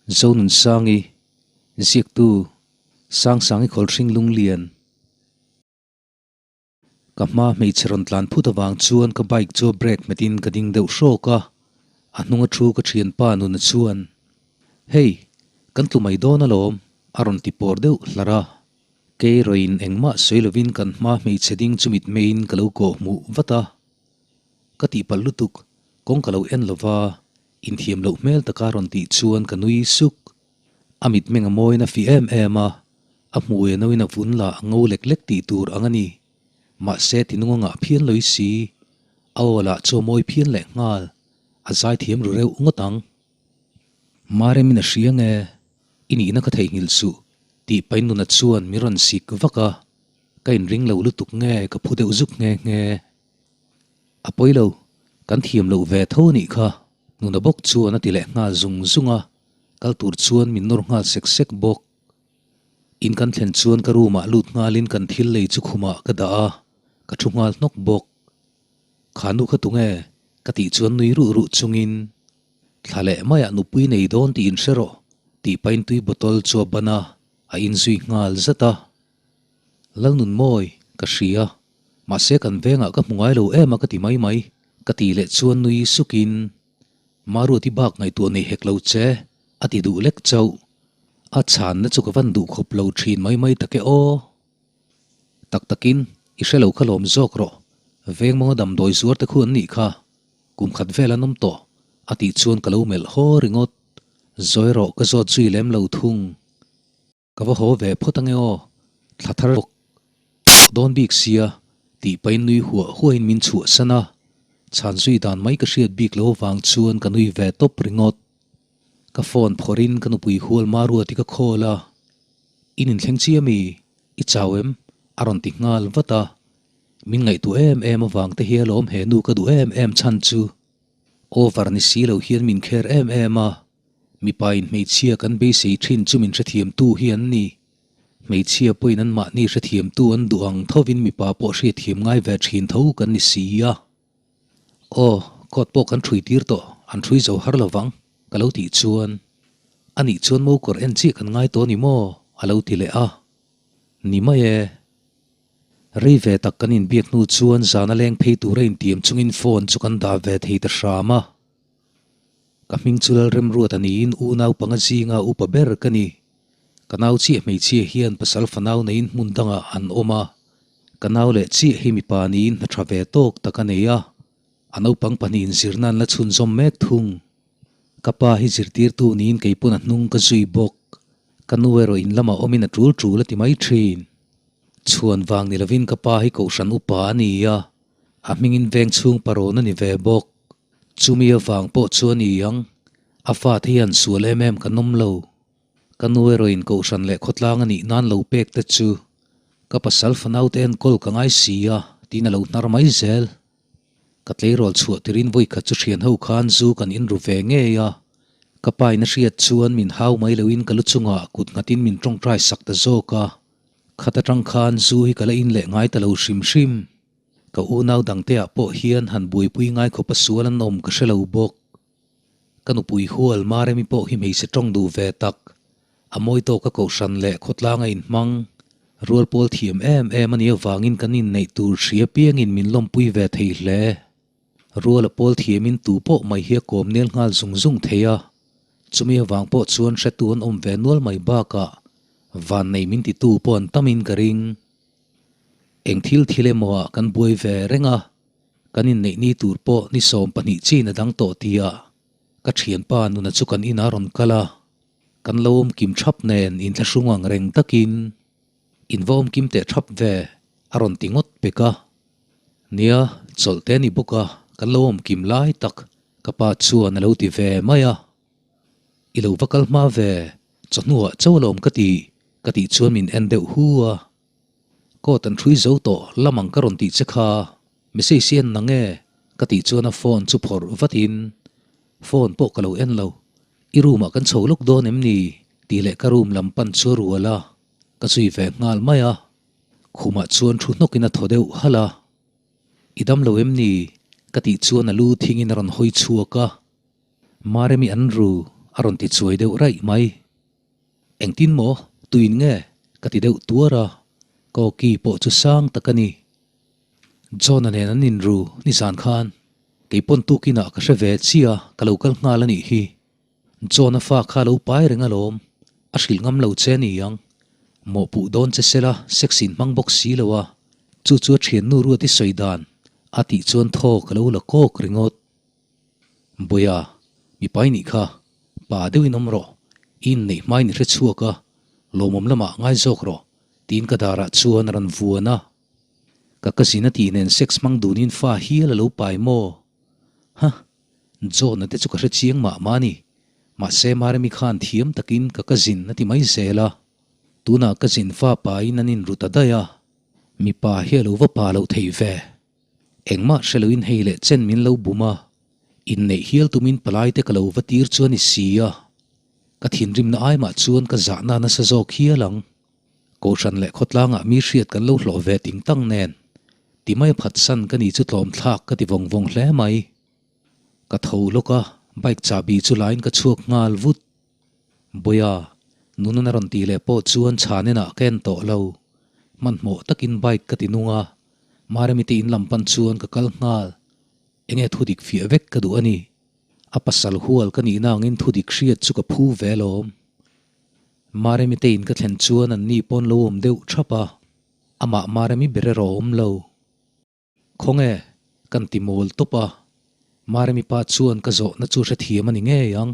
Zonunsangi, Ziaktu, Sangsangi Khawlhring Lunglian. Ka hma hmeichhe rawn tlan phut avang chuan ka bike chu a brake hmetin ka ding deuh hrawk a, a hnunga thu ka thianpa nuna chuan, Hei, kan tlu mai dawn alawm, a rawn ti pawr deuh hlar a. Kei rawin engmah sawi lovin kan hma hmeichhe ding chu mitmeiin ka lo kawh hmuh vat a. Ka tihpalh lutuk, kawng ka lo en lova, inthiam loh hmel taka rawn tih chuan ka nui suk. A mitmeng a mawiin a fih em em a, a hmui a noin a vun lah a ngo lek lek tih tur ang a ni. Mahse tinung a ngah phian loi si. A aw lah chu a mawi phian leh nghal, a zaithiam ru reuh ngawt ang. Maremin a hria nge? I nihna ka theihnghilh suh, tih pain nuna chuan min rawn sik vak a, ka inring lo lutuk nge ka phu deuh zuk nghe nghe. A pawi lo, kan thiam loh ve tho a nih kha, nuna bawk chuan a ti leh nghal zung zung a, kal tur chuan min nawr nghal sek sek bawk. In kan thlen chuan ka room ah lut nghalin kan thil lei chu khumah ka dah a, ka thu nghal hnawk bawk. Kha nu kha tunge? ka tih chuan nui ruh ruh chungin Thla leh maiah nupui nei dawn tih in hre rawh, tih pain tui bottle chu a ban a, a inzui nghal zat a. Lalnunmawi, ka hria. Mahse kan vengah ka hmu ngai lo em a ka ti mai mai, ka tih leh chuan nui sukin, Maruati bak ngaihtuah nei hek lo che, a ti duh lek chauh. A chhanna chu ka van duh khawp lo thin mai mai tak e aw. Tak takin, i hre lo kha lawm zawk rawh, veng mawnga damdawi zuar te khu an nih kha. Kum khat vel an awm tawh, a tih chuan ka lo melh haw ringawt. Zawi rawh ka zawt zui lem lo thung. Ka va haw ve phawt ange aw, thla thar bawk dawn bik sia, tih pahin nui huah huahin min chhuahsan a. Chhan zui dan mai ka hriat bik lo avang chuan ka nui ve tawp ringawt. Ka phone phawrhin ka nupui hual Maruati ka call a, In inthleng chi ami? I chau em? a rawn ti nghal vat a. Min ngaihtuah em em avang te hi alawm he nu ka duh em em chhan chu. Over ni si lo hian min kher em em a, mipa in hmeichhia kan beisei thin chu min hrethiamtu hi an ni. Hmeichhia pawhin an mahni hrethiamtu an duh ang thovin mipa pawh hriatthiam ngai ve thin tho kan ni si a. Aw, court pawh kan ṭhui tir tawh, an ṭhui zo har lo vang, ka lo tih chuan. Anih chuan mo kawr en chiah kan ngai tawh ni maw? a lo ti leh a. Ni mai e. Rei ve tak kan inbiak hnu chuan zana leng phei tura intiam chungin phone chu kan dah ve thei ta hram a. Ka hming chu Lalremruat a niin unau panga zinga upa ber ka ni. Ka nau chiah hmeichhia hian pasal fanau neiin hmun dangah an awm a. Ka nau leh chiah hi mipa niin hna tha ve tawk tak a nei a. A naupang pahnihin zirna an la chhunzawm mek thung. Ka pa hi zirtirtu niin kei pawn a hnung ka zui bawk. Ka nu erawh in lamah awmin a tul tul a ti mai thin. Chhuan vang ni lovin ka pa hi kohhran upa a ni a, a hmingin veng chhung parawn a ni ve bawk. Chumi avang pawh chu a ni ang, a fate hian sual em em kan awm lo. Ka nu erawhin kohhran leh khawtlang a nih nan lo pek te chu ka pasal fanaute enkawl ka ngai si a, tiin a lo hnar mai zel. Ka tleirawl chhuah tirin vawikhat chu thian ho khan zu kan inru ve ngei a, ka pa in a hriat chuan min hau mai loin ka lu chungah kut nghatin min tawngtai sak ta zawk a, khat atang khan zu hi ka la in leh ngai ta lo hrim hrim. Ka unau dangte ah pawh hian han buaipui ngai khawp a sual an awm ka hre lo bawk. Ka nupui hual Maremi pawh hi hmeichhe tawng duh ve tak, a mawi tawk a kohhran leh khawtlang a inhmang, rual pawl thiam em em a nih avangin kan inneih tur hria piangin min lawmpui ve thei hle. Rual a pawl thiamin tu pawh mai hi a kawm nel nghal zung zung thei a, chumi avang pawh chuan hretu an awm ve nual mai bakah vannei min titu pawh an tamin ka ring. Eng thil thil emaw ah kan buai ve reng a, Kan inneih ni tur pawh ni 12 chin a dang tawh tia ka thianpa nuna chu kan inah rawn kal a, kan lo awm kim thap nen inthlahrung ang reng takin in va awm kim teh thap ve a rawn ti ngawt pek a. Nia, chawlh te ni bawk a, kan lo awm kim lai tak ka pa chuan a lo ti ve mai a. I lo va kal hma ve, chawhnuah chauh alawm ka ti, ka tih chuan min en deuh hu a. Coat an hrui zo tawh lam ang ka rawn tih che kha, message i en na nge? ka tih chuan a phone chu phawrh vatin, Phone pawh ka lo en lo, i room ah kan chho lawk dawn em ni? tih leh ka room lam pan chu a rual a, ka zui ve nghal mai a, khumah chuan thu hnawkin a thaw deuh halh a, I dam lo em ni? ka tih chuan a lu thingin a rawn hawi chhuak a, Maremi an ru. A rawn ti chuai deuh raih mai. Engtin maw? Tuin nge? Ka ti deuh tuar a, ka awki pawh chu sang tak a ni. John-a nen an inru nizan khan kei pawn tukinah ka hre ve chiah a, ka lo kal nghal a nih hi. John-a fa kha lo pai reng alawm, a hrilh ngam lo che a ni ang. Mawhpuh dawn che sela sex in hmang bawk si lo a, chu chu a thiannu ruat i sawi dan a tih chuan thaw ka lo la kawk ringawt. Bawiha, mipai nih kha, pa deuhin awm rawh, i inneih hmain i hre chhuak a, lawmawm lamah ngai zawk rawh, tiin ka darah chuan a rawn vuan a. Ka cousin a tih nen sex hmang dunin fa hial a lo pai maw? Huh! John-a te chu ka hre chiang mah mah a ni. Mahse Maremi khan thiam takin ka cousin a ti mai zel a. Tunah cousin fa pain an inru ta daih a. Mipa hi a lo va pa loh theih ve. Engmah hre loin hei leh chen min lo bum a, inneih hial tumin palai te ka lo va tir chu a ni si a. Ka thinrimna ai mah chuan ka zahna nasa zawk hial ang. Kohhran leh khawtlangah mi hriat kan lo hlawh ve ting tang nen, ti mai a phatsan ka ni chu tlawm thlak ka ti vawng vawng hle mai. Ka tho lawk a, bike chahbi chu lain ka chhuak nghal vut. Bawiha, nunana rawn tih leh pawh chuan chhan enah ka en tawh lo. Hmanhmawh takin bike ka ti nung a, Maremi te in lam pan chuan ka kal nghal. Enge thudik fiah vek ka duh a ni. A pasal hual ka nihna angin thudik hriat chu ka phu ve alawm. Maremi te in ka thlen chuan an ni pawn lo awm deuh thap a, amah Maremi ber erawh awm lo. Khawnge? Kan ti mawl tawp a, Maremi pa chuan ka zawhna chu hrethiam a ni ngei ang.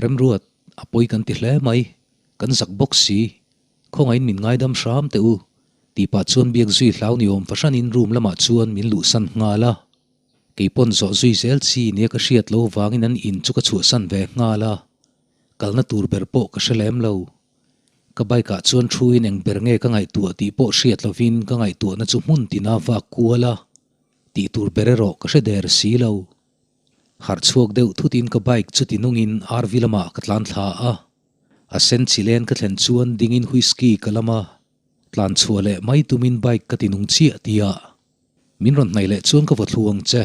Remruat, a pawi kan ti hle mai, kan zak bawk si, khawngaihin min ngaidam hram teh u, tih pah chuan biak zui hlau ni awm fahranin room lamah chuan min luhsan nghal a. Kei pawn zawh zui zel chi nia ka hriat lo vangin an in chu ka chhuahsan ve nghal a. Kalna tur ber pawh ka hre lem lo. Ka bike ah chuan thu in eng ber nge ka ngaihtuah tih pawh hriat lovin ka ngaihtuahna chu hmun tina vak kual a, tih tur ber erawh ka hre der si lo. Harh chhuak deuh thut in ka bike chu ti nungin RV lamah ka tlan thla a. A sen chi len ka thlen chuan ding in whisky ka lam a, tlan chhuah leh mai tumin bike ka ti nung chiah tih ah min rawn hnaih leh chuan ka vaw thlu ang che.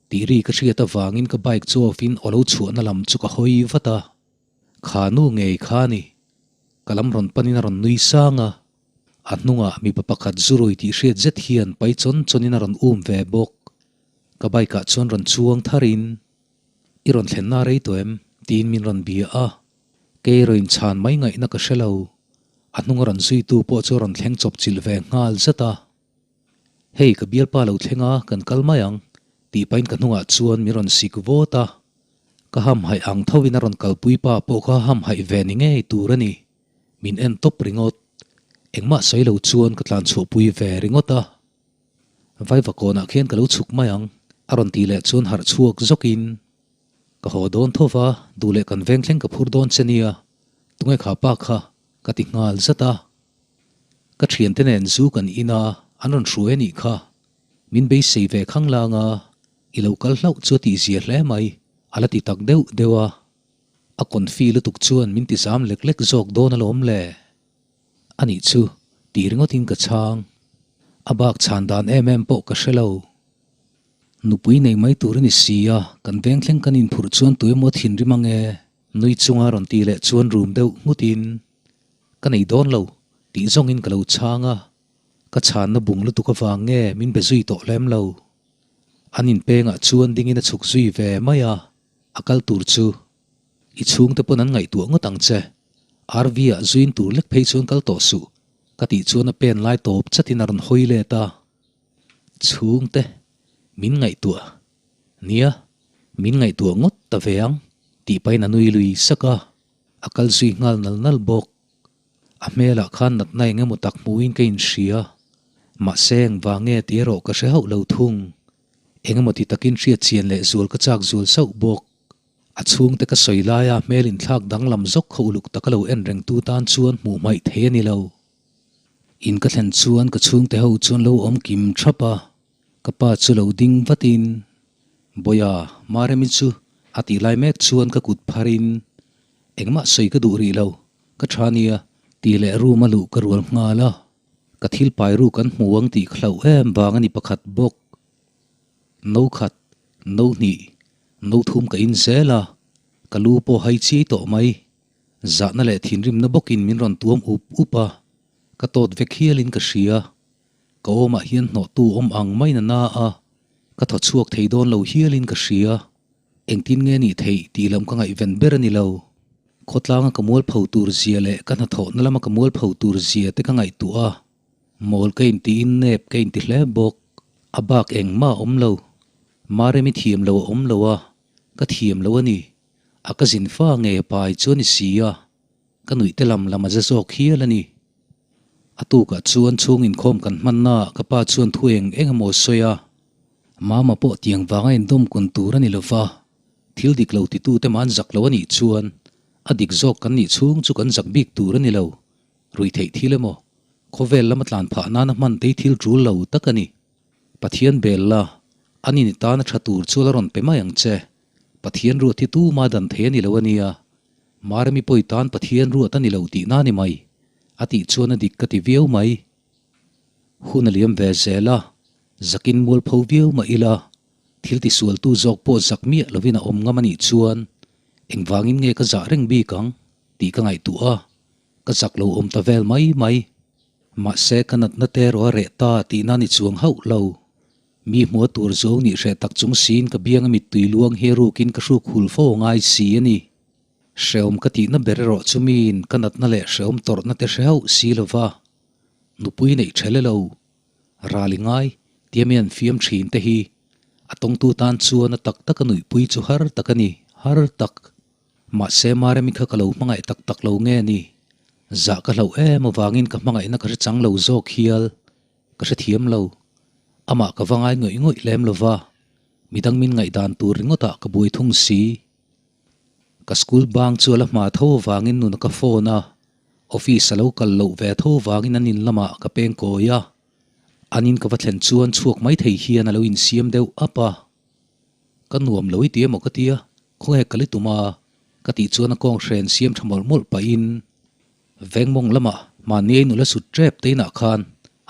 Tih ri ka hriat avangin ka bike chu off in aw lo chhuahna lam chu ka hawi vat a, kha nu ngei kha a ni. Ka lam rawn panin a rawn nui sang a, a hnungah mipa pakhat zu rui tih hriat zet hian pai chawn chawnin a rawn um ve bawk. Ka bike ah chuan rawn chuang tharin, I rawn thlenna rei tawh em? tiin min rawn bia a, kei rawn chhan mai ngaihna ka hre lo. A hnunga rawn zuitu pawh chu a rawn thleng chawp chilh ve nghal zat a. Hei ka bialpa lo thleng a, kan kal mai ang, tih pahin ka hnungah chuan min rawn sik vawt a. Ka hamhaih ang thovin a rawn kalpui pa pawh kha hamhaih ve ni ngei tur a ni. Min en tawp ringawt. Engmah sawi lo chuan ka tlan chhuahpui ve ringawt a. Vaiva kawnah khian ka lo chhuk mai ang, a rawn tih leh chuan harh chhuak zawkin, Ka haw dawn tho va, duh leh kan veng thleng ka phur dawn che nia, tunge kha pa kha? ka ti nghal zat a. Ka thiante nen zu kan in a, an rawn hruai a nih kha. Min beisei ve khang lang a, i lo kal hlauh chu a tihzia hle mai, a la ti tak deuh deuh a. A confi lutuk chuan min ti zam lek lek zawk dawn alawm le. A nih chu, tih ringawtin ka chhang. A bak chhan dan em em pawh ka hre lo. Nupui nei mai tur a ni si a, kan veng thleng kan inphurh chuan tuemaw thinrim ange. Nui chunga rawn tih leh chuan rum deuh nghutin, Ka nei dawn lo, tih zawngin ka lo chhang a, ka chhanna bung lutuk avang nge min be zui tawh lem lo. An inpengah chuan dingin a chhuk zui ve mai a, a kal tur chu i chhungte pawn an ngaihtuah ngawt ang che. RV-ah zuin tur lek phei chuan kal tawh suh, ka tih chuan a pen lai tawp chatin a rawn hawi let a. Chhungte, min ngaihtuah. Nia, min ngaihtuah ngawt ta ve ang, tih pahin a nui lui sak a. A kal zui nghal nal nal bawk. A hmelah khan natna eng emaw tak hmuhin ka inhria. Mahse engvang nge tih erawh ka hre hauh lo thung. Eng emaw ti takin hriat chian leh zual ka chak zual sauh bawk. A chhungte ka sawi laia hmel inthlak danglam zawk kha uluk taka lo en rengtu tan chuan hmuh hmaih thei a ni lo. In ka thlen chuan ka chhungte ho chuan lo awm kim thap a. Ka pa chu lo ding vatin, Bawiha, Maremi chu a tih lai mek chuan ka kut pharin, Engmah sawi ka duh rih lo, ka tha nia, tih leh room a luh ka rual nghal a. Ka thil pai ru kan hmu ang tih ka hlauh em vang a ni pakhat bawk. No khat, no hnih, no thum ka in zel a. Ka lu pawh hai chiai tawh mai. Zahna leh thinrimna bawkin min rawn tuam up up a, ka tawt vek hialin ka hria. Ka awmah hian hnawhtu awm ang maiin a na a, ka thaw chhuak thei dawn lo hialin ka hria. Engtin nge nih theih tih lam ka ngaihven ber a ni lo. Khawtlanga ka mualpho tur zia leh ka hnathawhna lama ka mualpho tur zia te ka ngaihtuah a, mawl ka intiin nep ka inti hle bawk. A bak engmah a awm lo. Maremi thiam lo a awm lo a, ka thiam lo a ni. A ka zin fa nge pai chu a ni si a, ka nuih te lam lam a za zawk hial a ni. A tukah chuan chhung inkhawm kan hmanna ah ka pa chuan thu eng eng emaw a sawi a. Mama pawh tiang vanga indawm kun tur a ni lo va, thil dik lo titute mah an zak lo a nih chuan a dik zawk kan nih chhung chu kan zak bik tur a ni lo. Ruihtheih thil emaw, khawvel lama tlan phah nana hman tei thil tul lo tak a ni. Pathian bel la, a ni ni tana tha tur chu la rawn pe mai ang che. Pathian ruat hi tuma dan thei a ni lo a nia. Maremi pawi tan Pathian ruat a ni lo tihna ni mai. A tih chuan a dik ka ti viau mai. Hun a liam ve zel a, zakin mualpho viau mah ila, thil tisualtu zawk pawh zak miah lovin a awm ngam a nih chuan engvangin nge ka zah reng bik ang tih ka ngaihtuah a, ka zak lo awm ta vel mai mai. Mahse ka natna te erawh a reh ta tihna ni chuang hauh lo. Mi hmua tur zo nih hreh tak chung siin ka bianga mittui luang hi rukin ka hruk hul fo ngai si a ni. Hrehawm ka tihna ber erawh chu miin ka natna leh hrehawm tawrhna te hre hauh si lova nupui neih ṭhele lo, ral i ngai tia mi an fiam ṭhin te hi a tawngtu tan chuan a tak taka nuihpui chu har tak a ni, har tak. Mahse Maremi kha ka lo hmangaih tak tak lo nge ni? Zah ka hlauh em avangin ka hmangaihna ka hre chang lo zawk hial. Ka hrethiam lo. Amah ka va ngai ngawih ngawih lem lo va, midang min ngaihdan tur ringawtah ka buai thung si. Ka school bang chu a la hma tho avangin nuna ka phone a, office a lo kal loh ve tho avangin an in lamah ka peng kawi a. An in ka va thlen chuan chhuak mai thei hian a lo insiam deuh ap a. Ka nuam lo i ti emaw ka tia, khawnge ka li tum a? Ka tih chuan a kawng hren siam tha mawlh mawlh pahin Vengmawng lamah mahni a inula sut tep te inah khan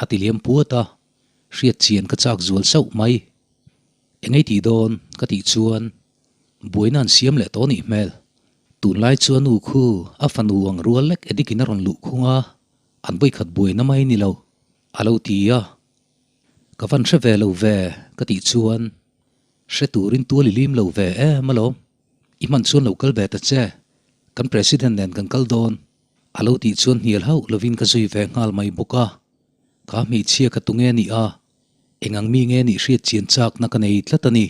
a ti liam puat a, hriat chian ka chak zual sauh mai. Engei tih dawn? Ka tih chuan buaina an siam leh tawh nih hmel. Tunlai chu a nu khu a fanu ang rual lek edikin a rawn luh khung a, an vawikhat buaina mai ni lo a lo ti a. Ka van hre ve lo ve ka tih chuan hre turin tual i lim lo ve em alawm. I hman chuan lo kal ve ta che, kan President nen kan kal dawn a lo tih chuan hnial hauh lovin ka zui ve nghal mai bawk a. Ka hmeichhia ka tunge nih a, eng ang mi nge nih hriat chian chakna ka nei tlat a ni.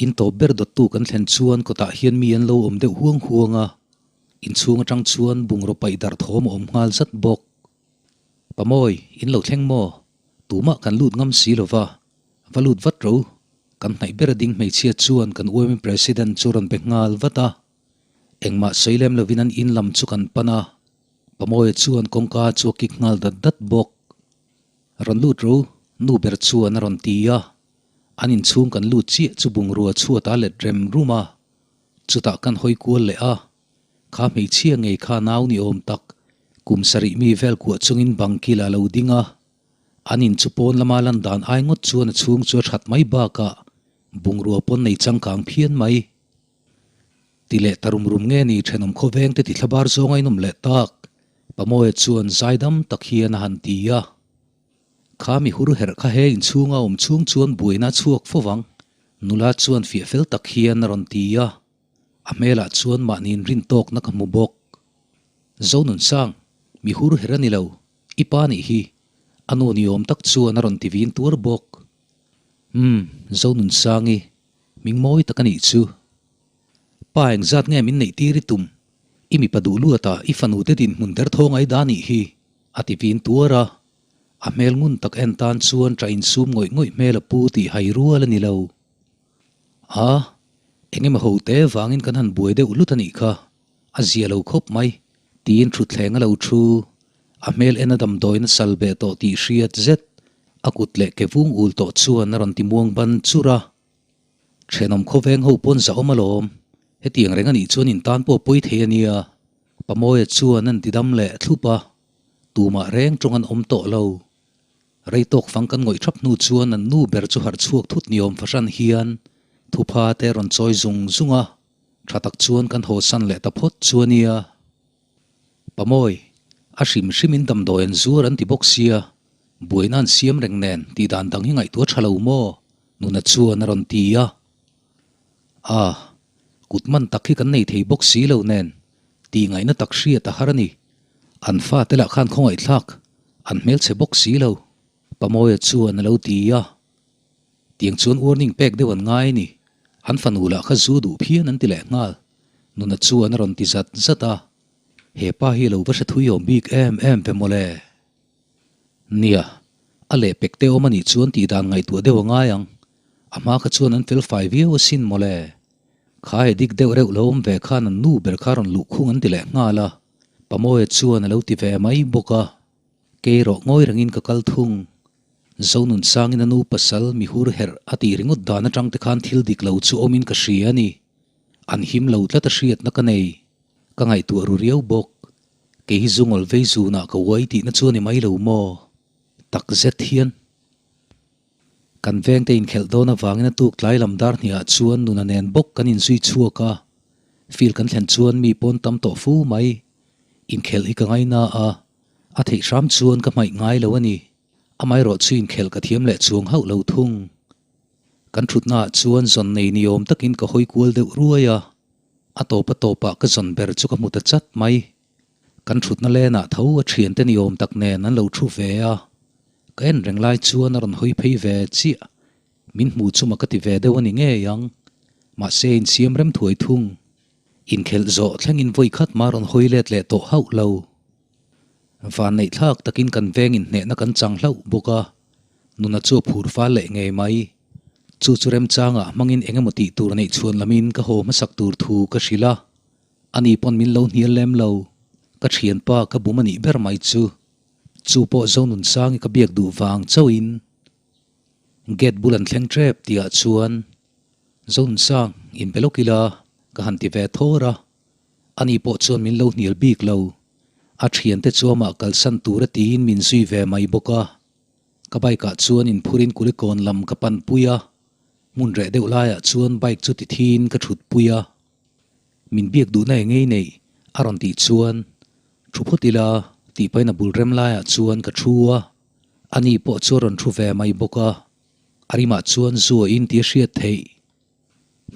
In tawp ber dawttu kan thlen chuan kawtah hian mi an lo awm deuh huang huang a, inchhung atang chuan bungraw paih darh thawm a awm nghal zat bawk. Pamawi, in lo thleng maw? Tumah kan lut ngam si lova, va lut vat ro. Kan hnaih ber a ding hmeichhia chuan kan UMI President chu rawn be nghal vat a. Engmah sawi lem lovin an in lam chu kan pan a, Pamawia chuan kawngka chu a kik nghal dat dat bawk. Rawn lut ro, nu ber chuan a rawn ti a. An inchhung kan lut chiah chu bungrua chhuat a let rem rum a, chutah kan hawi kual leh a. Kha hmeichhia ngei kha nau ni awm tak, kum sarih mi vel kuah chungin bang kil a lo ding a. An in chu pawn lama lan dan ai ngawt chuan a chhung chu a that mai bakah bungrua pawn nei changkang phian mai. Ti leh ta rum rum nge ni thenawm khawveng te ti thlabar zawng a inawm leh tak, Pamawia chuan zaidam tak hian a han ti a. Kha mi hur herh kha he inchhunga awm chhung chuan buaina a chhuak fo vang, nula chuan fiah fel tak hian a rawn ti a. A hmelah chuan mahni inrin tawkna ka hmu bawk. Zonunsang, mi hur herh a ni lo, i pa nih hi, a nu ni awm tak chuan a rawn ti vin tuar bawk. Umm, Zonunsangi, hming mawi tak a nih chu. Pa engzat nge min neih tir i tum? I mipa duh luatah i fanu te dinhmun derthawng ai da nih hi, a ti vin tuar a. A hmel ngun tak en tan chuan ṭah insum ngawih ngawih hmel a pu tih hai rual a ni lo. A, eng emaw ho te vangin kan han buai deuh hlut a nih kha, a zia lo khawp mai, tiin thutthleng a lo thu. A hmel en a damdawiin a sal beh tawh tih hriat zet, a kut leh ke vung ul tawh chuan a rawn ti muang ban churh a. Thenawm khawveng ho pawn zahawm alawm, hetiang reng a nih chuan in tan pawh pawi thei a nia, Pamawia chuan an ti dam leh thlup a, tumah reng tawng an awm tawh lo. Rei tawk fang kan ngawih thap hnu chuan an nu ber chu harh chhuak thut ni awm fahran hian thupha te rawn chawi zung zung a. Tha tak chuan kan haw san leh ta phawt chu a nia. Pamawi, a hrim hrimin damdawi an zuar an ti bawk sia, buaina an siam reng nen tih dan dang hi ngaihtuah tha lo maw? Nuna chuan a rawn ti a. A, kut man tak hi kan nei thei bawk si lo nen tih ngaihna tak hriat a har a ni. An fate lah khan khawngaihthlak an hmelchhe bawk si lo. Pamawia chuan a lo ti a. Tiang chuan warning pek deuh an ngai a ni. An fanu lah kha zu duh phian an ti leh nghal. Nuna chuan a rawn ti zat zat a. He pa hi a lo va hre thui awm bik em em ve mawle. Nia, a leh pek te awm a nih chuan tih dan ngaihtuah deuh a ngai ang. A hma kha chuan an fel fai viau asin mawle. Kha he dik deuh reuh lo awm ve khan an nu ber kha rawn luh khung an ti leh nghal a. Pamawia chuan a lo ti ve mai bawk a. Kei rawh ngawi rengin ka kal thung. Zonun sangin a nu pasal mi hur herh a tih ringawt dan atang te khan thil dik lo chu awmin ka hria a ni. An him lo tlat a hriatna ka nei. Ka ngaihtuah ru riau bawk. Kei hi zungawl vei zunah ka uai tihna chu a ni mai lo maw? Tak zet hian. Kan vengte inkhelh dawn avangin a tuk tlai lam dar hniah chuan nuna nen bawk kan inzui chhuak a. Field kan thlen chuan mi pawn tam tawh fu mai. Inkhelh hi ka ngaina a. A theih hram chuan ka hmaih ngai lo a ni. Amaherawh chu inkhelh ka thiam leh chuang hauh lo thung. Kan thutnaah chuan zawn nei ni awm takin ka hawi kual deuh ruai a, a tawp a tawpah ka zawn ber chu ka hmu ta chat mai. Kan thutna lenah tho a thiante ni awm tak nen an lo thu ve a, ka en reng lai chuan a rawn hawi phei ve chiah. Min hmu chu ma ka ti ve deuh a ni ngei ang. Mahse insiam rem thuai thung. Inkhelh zawh thlengin vawi khat mah rawn hawi let leh tawh hauh lo. Van neih thlak takin kan veng inhnehna kan chang hlauh bawk a, nuna chu a phur fal leh ngei mai. Chu chu remchangah hmangin eng emaw tih tur neih chhuan lamin ka haw hmasak tur thu ka hrilh a, ani pawn min lo hnial lem lo. Ka thianpa ka bum a nih ber mai chu. Chu pawh Zonunsangi ka biak duh vang chauhin gate bul an thleng tep tihah chuan Zonunsang inbe lawk ila ka han ti ve thawr a. Ani pawh chuan min lo hnial bik lo. A thiante chu amah kalsan tur a tiin min zui ve mai bawk a. Ka bike ah chuan inphurin Kulikawn lam ka pan pui a. Hmun reh deuh laiah chuan bike chu ti thiin ka thut pui a. Min biak duhna eng ngei neih a rawn tih chuan thu phawt ila tih pahin a bul rem laiah chuan ka thu a. Ani pawh chu a rawn thu ve mai bawk a. A rimah chuan zu a in tih a hriat theih.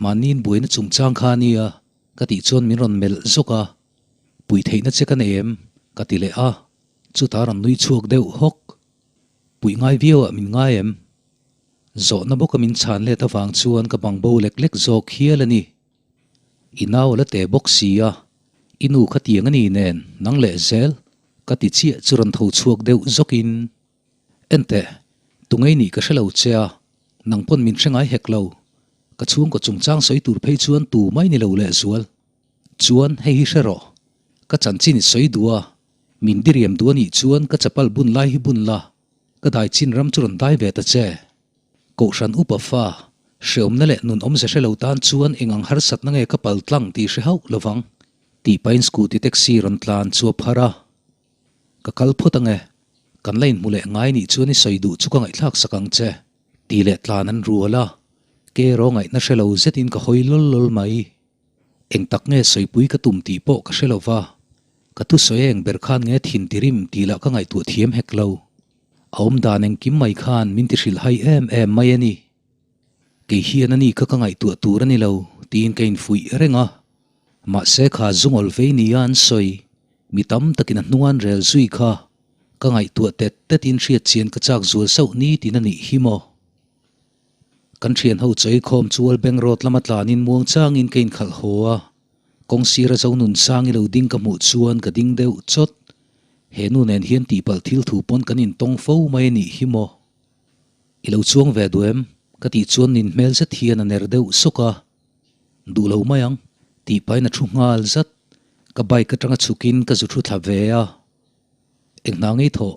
Mahniin buaina chungchang kha a nia ka tih chuan min rawn melh zawk a, Puih theihna che ka nei em? ka ti leh a, chutah a rawn nui chhuak deuh hawk. Puih ngai viauah min ngai em? Zawhna bawka min chhan let avang chuan ka bang bo lek lek zawk hial a ni. I nau a la te bawk si a, i nu kha tiang a ni nen nang leh zel ka ti chiah chu rawn tho chhuak deuh zawkin. Enteh, tungei nih ka hre lo che a, nang pawn min hre ngai hek lo. Ka chhungkaw chungchang sawi tur phei chuan tu mai ni lo lehzual. Chuan hei hi hre rawh, ka chanchin i sawi duh a, min diriam duh a nih chuan ka chapal bun lai hi bun la, ka dai chin ram chu rawn dai ve ta che. Kohhran upa fa, hreawmna leh nun awmze hre lo tan chuan eng ang harsatna nge ka pal tlang tih hre hauh lovang, tih pahin scooty taxi rawn tlan chu a phar a. Ka kal phawt ange, kan la inhmu leh ngai nih chuan i sawi duh chu ka ngaihthlak sak ang che, tih leh tlan an rual a, ke erawh ngaihna hre lo zetin ka hawi lawl lawl mai. Eng tak nge sawipui ka tum tih pawh ka hre lo va, ka thusawi eng ber khan nge thin tirim tih lah ka ngaihtuah thiam hek lo. A awmdan engkim mai khan min ti hrilh hai em em mai a ni. Kei hian a ni kha ka ngaihtuah tur a ni lo tiin ka infuih reng a. Mahse kha zungawl vei nia an sawi, mi tam takin a hnung an rel zui kha ka ngaihtuah tet tetin hriat chian ka chak zual sauh ni tin a nih hi maw. Kan thian ho chawi khawm chual bank road lama tlanin muang changin ka inkhalh haw a, kawng sira zo nun sang i lo ding ka hmuh chuan ka ding deuh chawt. He nu nen hian tihpalh thil thu pawn kan intawng fo mai a nih hi maw. I lo chuang ve duh em? Ka tih chuan nin hmel zet hian a ner deuh sawk a. Duh lo mai ang, tih pahin a thu nghal zat. Ka bike atanga chhukin ka zu thu thla ve a. Eng hna ngei thawh?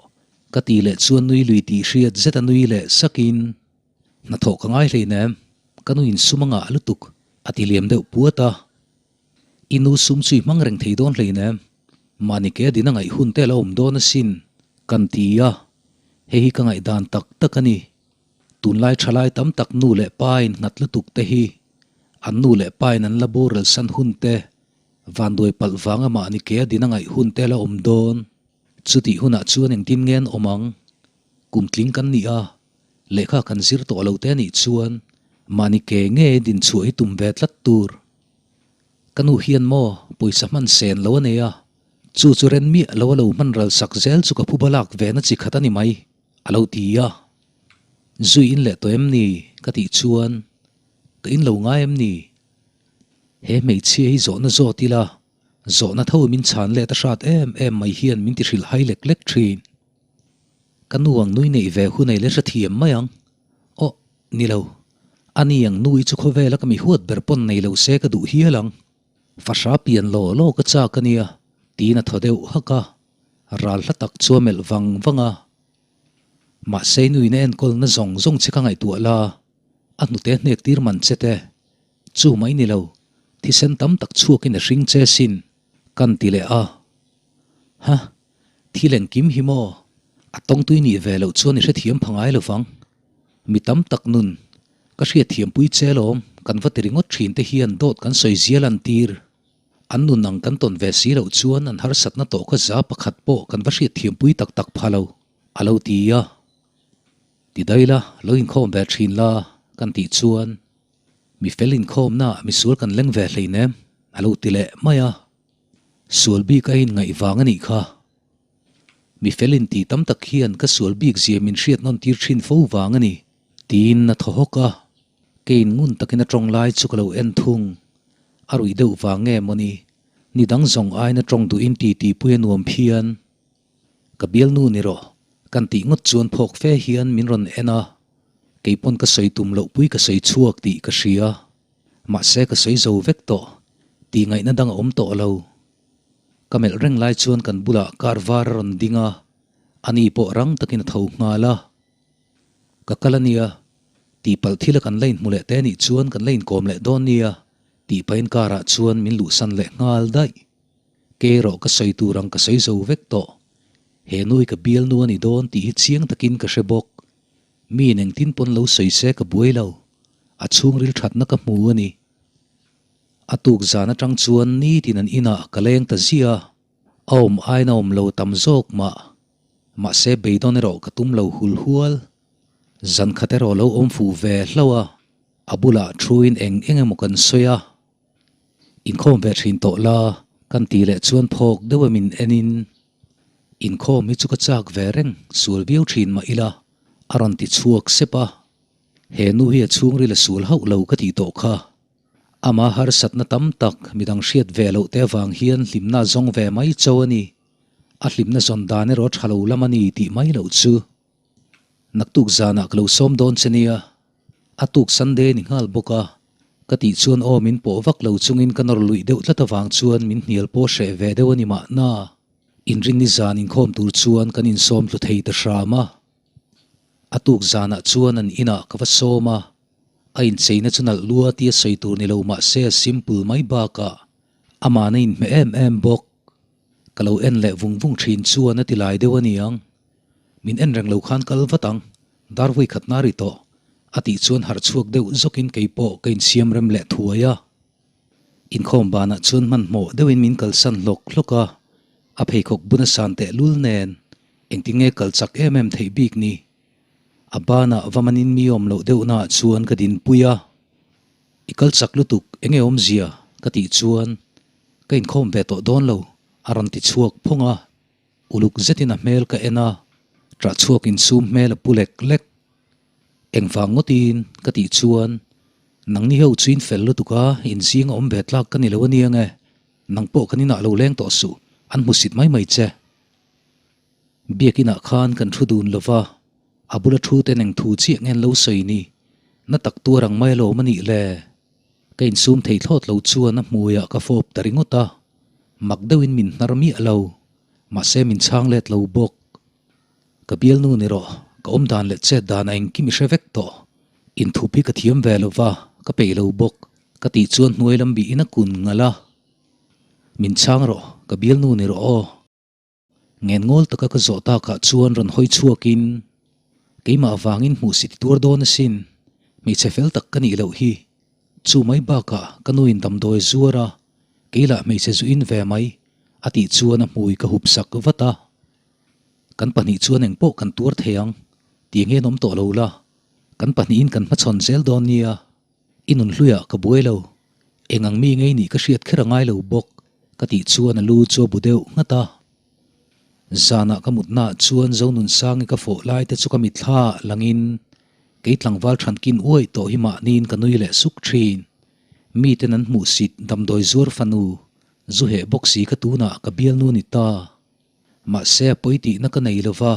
Ka tih leh chuan nui lui tih hriat zet a nui leh sakin, Hnathawh ka ngai hleinem, ka nuin sum a ngah lutuk, a ti liam deuh puat a. I nu sum chu i hmang reng thei dawn hleinem, mahni ke a din a ngaih hun te a lo awm dawn asin, kan ti a. Hei hi ka ngaihdan tak tak a ni. Tunlai thalai tam tak nu leh pa in nghat lutuk te hi. An nu leh pa in an la boral san hun te, vanduai palh vanga mahni ke a din a ngaih hun te la awm dawn. Chutih hunah chuan engtin nge an awm ang? Kum tling kan ni a, lehkha kan zir tawh lo te anih chuan mahni ke nge din chhuah hi tum ve tlat tur. Ka nu hian maw pawisa hman sen lo a nei a, chu chu ren miah lo a lo hman ral sak zel chu ka phuba lak ve na chi khat a ni mai, a lo ti a. Zui in leh tawh em ni? ka tih chuan ka in lo ngai em ni? He hmeichhia hi zawhna zawt ila, zawhna tho min chhan let a hrat em em mai hian min ti hrilh hai lek lek thin. Ka nu ang nui neih ve hun ei le hrethiam mai ang. Aw, ni lo. Ani ang nui chu khawvela ka mi huat ber pawn nei lo se ka duh hial ang. Fahra pian law law ka chak a nia, tiin a thaw deuh hak a. Ral hla tak chu a melh vang vang a. Mahse nuin a enkawlna zawng zawng che ka ngaihtuah la, a hnute hnek tir man che te. Chu mai ni lo, thisen tam tak chhuakin a hring che sin, kan ti leh a. Ha! Thil engkim hi maw? A tawngtui nih ve loh chuan i hrethiam pha ngai lo vang. Mi tam tak nun, ka hriatthiampui che lawm, kan va ti ringawt thin te hian dawt kan sawi zia lantir. An nun ang kan tawn ve si loh chuan an harsatna tawh kha za pakhat pawh kan va hriatthiampui tak tak pha lo, a lo ti a. Ti daih la, lo inkhawm ve thin la, kan tih chuan mi fel inkhawmnaah misual kan leng ve hleinem, a lo ti leh mai a. Sual bik a inngaih vang a nih kha. Mi fel inti tam tak hian ka sual bik zia min hriat nawn tir thin fo vang a ni, tiin a thaw hawk a. Keiin ngun takin a tawng lai chu ka lo en thung. A ruih deuh vang nge mawni? Ni dang zawng aiin a tawng duhin titi pui a nuam phian. Ka bialnu ni rawh, kan tih ngawt chuan phawk fe hian min rawn en a. Kei pawn ka sawi tum loh pui ka sawi chhuak tih ka hria. Mahse ka sawi zo vek tawh, tih ngaihna dang a awm tawh lo. Ka melh reng lai chuan kan bulah car var a rawn ding a, ani pawh rang takin a tho nghal a. Ka kal a nia, tihpalh thila kan la inhmu leh te nih chuan kan la inkawm leh dawn nia, tih pahin car ah chuan min luhsan leh nghal daih. Kei erawh ka sawi tur ang ka sawi zo vek tawh. He nui ka bialnu a ni dawn tih hi chiang takin ka hre bawk. Mi in engtin pawn lo sawi se ka buai lo, a chhungril thatna ka hmu a ni. A tuk zan atang chuan nitin an inah ka leng ta ziah a, a awm aiin a awm lo tam zawk mah. Mahse beidawn erawh ka tum lo hul hual. Zan khat erawh lo awm fuh ve hlauh a, a bulah thuin eng eng emaw kan sawi a. Inkhawm ve thin tawh la, kan tih leh chuan phawk deuh a min en in, Inkhawm hi chu ka chak ve reng, sual viau thin mah ila, a rawn ti chhuak sep a. He nu hi a chhungril a sual hauh lo ka tih tawh kha. Ama harsatna tam tak midang hriat ve loh te avang hian hlimna a zawng ve mai cho a ni. A hlimna zawn dan erawh a tha lo lam a ni tih mai loh chu. Naktuk zanah ka lo sawm dawn che nia, a tuk Sunday ni nghal bawk a, ka tih chuan aw min pawh vak lo chungin ka nawr luih deuh tlat avang chuan min hnial pawh hreh ve deuh a ni mahna. Inrinni zan inkhawm tur chuan kan insawm tlu thei ta hram a. A tuk zanah chuan an inah ka va sawm a, a incheina chu nalh lua tia sawi tur ni lo mahse a simple mai bakah amahna inhmeh em em bawk. Ka lo en leh vung vung thin chuan a ti lai deuh a niang. Min en reng lo khan kal vat ang, dar vawi khat na ri tawh, a tih chuan harh chhuak deuh zawkin kei pawh ka insiam rem leh thuai a. Inkhawm banah chuan hmanhmawh deuhin min kalsan hlawk hlawk a, a pheikhawk bun a san teh lul nen engtin nge kal chak em em theih bik ni. A banah va manin mi awm loh deuhnaah chuan ka dinpui a. I kal chak lutuk, enge awmzia? ka tih chuan ka inkhawm ve tawh dawn lo, a rawn ti chhuak phawng a. Uluk zetin a hmel ka en a, ṭah chhuak insum hmel a pu lek lek. Engvang ngawtin ka tih chuan, Nangni ho chu in fel lutuk a, in zing a awm ve tlak ka ni lo a nia nge, nang pawh kan inah lo leng tawh suh, an hmusit mai mai che. Biakinah khan kan thu dun lo va, a bula thu ten eng thu chiah nge an lo sawi ni, na tak tuar ang mai alawm a nih le. Ka insum thei thlawt lo chuan a hmuiah ka fawp ta ringawt a, mak deuhin min hnar miah lo, mahse min chhang let lo bawk. Ka bialnu ni rawh, ka awm dan leh chet dan a engkim i hre vek tawh. Inthup hi ka thiam ve lo va, ka peih lo bawk, ka tih chuan hnuai lam bihin a kun ngalh a. Min chhang rawh, ka bialnu ni rawh aw. Ngenngawl taka ka zawh takah chuan rawn hawi chhuakin, Keimah vangin hmuh si ti tuar dawn asin, hmeichhe fel tak ka nih loh hi. Chu mai bakah ka nuin damdawi zuar a, kei lah hmeichhe zuin ve mai, a tih chuan a hmui ka hup sak vat a. Kan pahnih chuan engpawh kan tuar thei ang, tih ngen awm tawh lo la, kan pahnihin kan hmachhawn zel dawn nia. I nun hluiah ka buai lo, eng ang mi ngei nih ka hriat kher a ngai lo bawk, ka tih chuan a lu chu a bu deuh nghat a. Zanah ka mutnaah chuan Zonunsangi ka fawh lai te chu ka mitthla langin kei tlangval thankin uai tawh hi mahniin ka nui leh suk thin. Miten an hmuhsit damdawi zuar fanu zu heh bawk si ka tunah ka bialnu ni ta. Mahse a pawi tihna ka nei lova,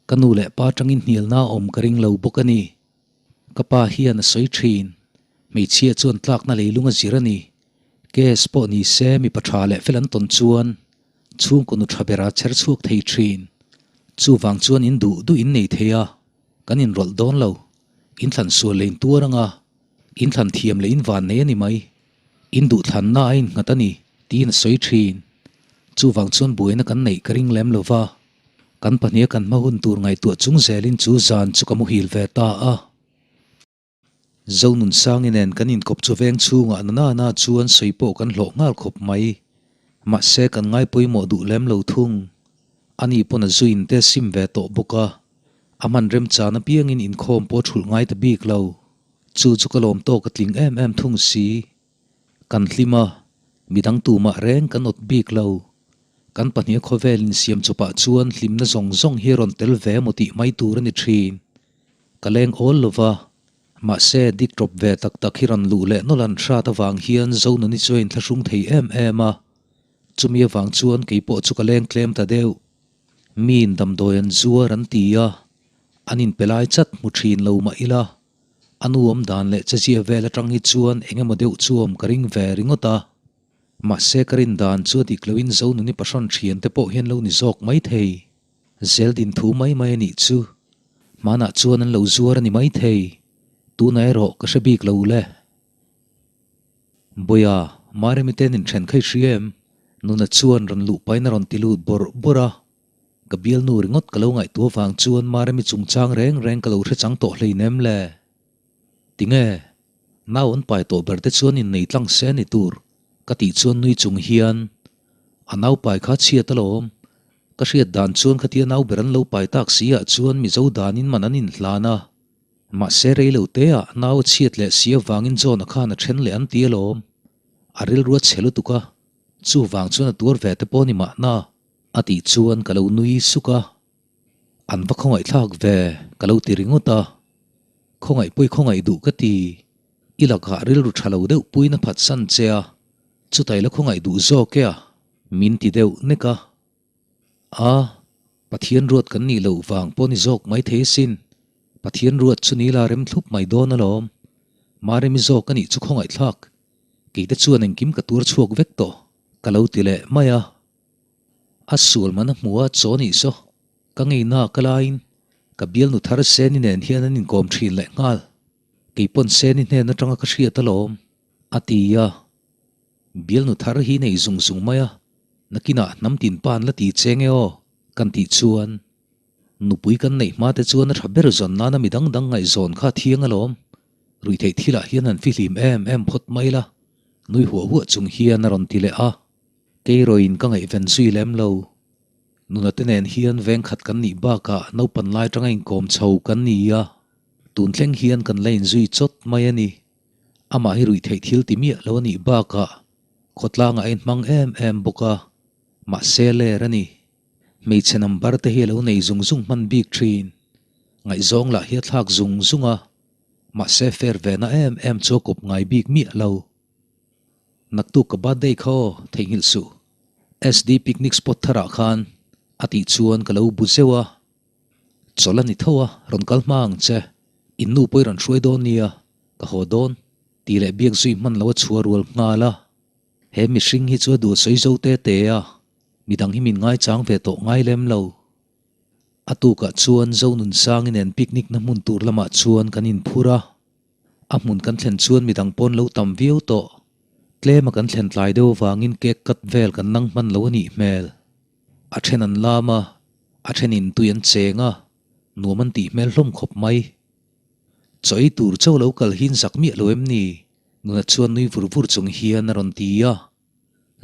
ka nu leh pa tangin hnialna awm ka ring lo bawk a ni. Ka pa hian a sawi thin, hmeichhia chuan tlakna leilung a zir a ni. Case pawh ni se mipa tha leh fel an tawn chuan chhungkaw nu tha bera chher chhuak thei thin. Chuvang chuan in duh duh in nei thei a, kan inrawlh dawn lo. In thlan sual leh in tuar anga, in thlan thiam leh in van nei a ni mai. In duhthlanna a innghat a ni, tiin a sawi thin. Chuvang chuan buaina kan neih ka ring lem lo va. Kan pahniha kan hma hun tur ngaihtuah chung zelin chu zan chu ka muhil ve ta a. Zonunsangi nen kan inkawp chu veng chhungah na na na chuan sawi pawh kan hlawh nghal khawp mai. Mahse kan ngai pawimawh duh lem lo thung. Ani pawn a zuin te sim ve tawh bawk a, a hman remchan apiangin inkhawm pawh a thulh ngai ta bik lo. Chu chu ka lawm tawk a tling em em thung si. Kan hlim a, midang tumah reng kan awt bik lo. Kan pahniha khawvel insiam chawpah chuan hlimna zawng zawng hi a rawn tel ve emaw tih mai tur a ni thin. Ka leng awl lo va, mahse dik tawp ve tak tak hi rawn luh leh nawlh an hrat avang hian Zonuni chu a inthlahrung thei em em a. Chumi avang chuan kei pawh chu ka leng tlem ta deuh. Miin damdawi an zuar an ti a, an inpe lai chat hmu thin lo mah ila, a nu awm dan leh chezia vel atang hi chuan eng emaw deuh chu awm ka ring ve ringawt a. Mahse ka rin dan chu a dik loin Zonuni pahrawn thian te pawh hian lo ni zawk mai thei. Zeldin thu mai mai a nih chu. Hmanah chuan an lo zuar a ni mai thei. Tunah erawh ka hre bik lo le. Bawiha, Maremi te nin then kha i hria em? Nuna chuan rawn luh pahin a rawn ti lut bawrh bawrh a. Ka bialnu ringawt ka lo ngaihtuah vang chuan Maremi chungchang reng reng ka lo hre chang tawh hleinem le. Tinge? Nau an pai tawh ber te chuan innei tlang se ni tur ka tih chuan nui chung hian a nau pai kha chhiat alawm. Ka hriat dan chuan khatia nau ber an lo pai tak si ah chuan Mizo danin man an inhlan a. Mahse rei lo te ah nau a chhiat leh si avangin John-a khan a then leh an ti alawm. A rilru a chhe lutuk a, chuvang chuan a tuar ve te pawh ni mahna a tih chuan ka lo nui suk a. An va khawngaihthlak ve ka lo ti ringawt a, khawngaih pawi khawngaih duh ka ti, i lakah rilru tha lo deuh puiin a phatsan che a, chutai la khawngaih duh zawk e a, min ti deuh nek a. A, Pathian ruat kan nih loh vang pawh ni zawk mai thei asin, Pathian ruat chu ni la rem thlup mai dawn alawm, Maremi zawk a nih chu khawngaihthlak, kei te chuan engkim ka tuar chhuak vek tawh ka lo ti leh mai a. A sual man a hmu a, chaw nih saw. Ka ngeina ka laiin ka bialnu thar Seni nen hian an inkawm thin leh nghal. Kei pawn Seni hnen atanga ka hriat alawm, a ti a. Bialnu thar hi nei zung zung mai a, nakinah hnam tin pa an la ti che nge aw, kan tih chuan. Nupui kan neih hma te chuan a tha ber zawn nana mi dang dang ngaihzawn kha a thiang alawm. Ruihtheih thilah hian han fihlim em em phawt mai la, nui huah huah chung hian a rawn ti leh a. Keirawin ka ngaihven zui lem lo. Nuna te nen hian veng khat kan nih bakah naupan lai tanga inkawm chho kan ni a, tun thleng hian kan la inzui chawt mai a ni. Amah hi ruih theih thil ti miah lo a nih bakah khawtlangah a inhmang em em bawk a, mahse ler a ni. Hmeichhe number te hi a lo nei zung zung hman bik thin. Ngaihzawng lah hi a thlak zung zung a, mahse fair ve na em em chu a kawp ngai bik miah lo. Naktuk ka birthday kha aw, theihnghilh suh. SD picnic spot tharah khan a tih chuan ka lo bu zeuh a. Chawlh a ni tho a, rawn kal hma ang che. In nu pawh i rawn hruai dawn nia, ka haw dawn, tih leh biak zui hman lo a chhuah rual nghal a. He mihring hi chu a duh sawi zo te te a, midang hi min ngaichang ve tawh ngai lem lo. A tukah chuan Zonunsangi nen picnic na hmun tur lamah chuan kan inphur a. A hmun kan thlen chuan midang pawn lo tam viau tawh. Tlema kan thlen tlai deuh avangin cake cut vel kan nang hman lo a nih hmel. A then an lam a, a thenin tui an cheng a, nuam an tih hmel hlawm khawp mai. Chaw ei tur chauh lo kal hin zak miah lo em ni? Nuna chuan nui vur vur chung hian a rawn ti a.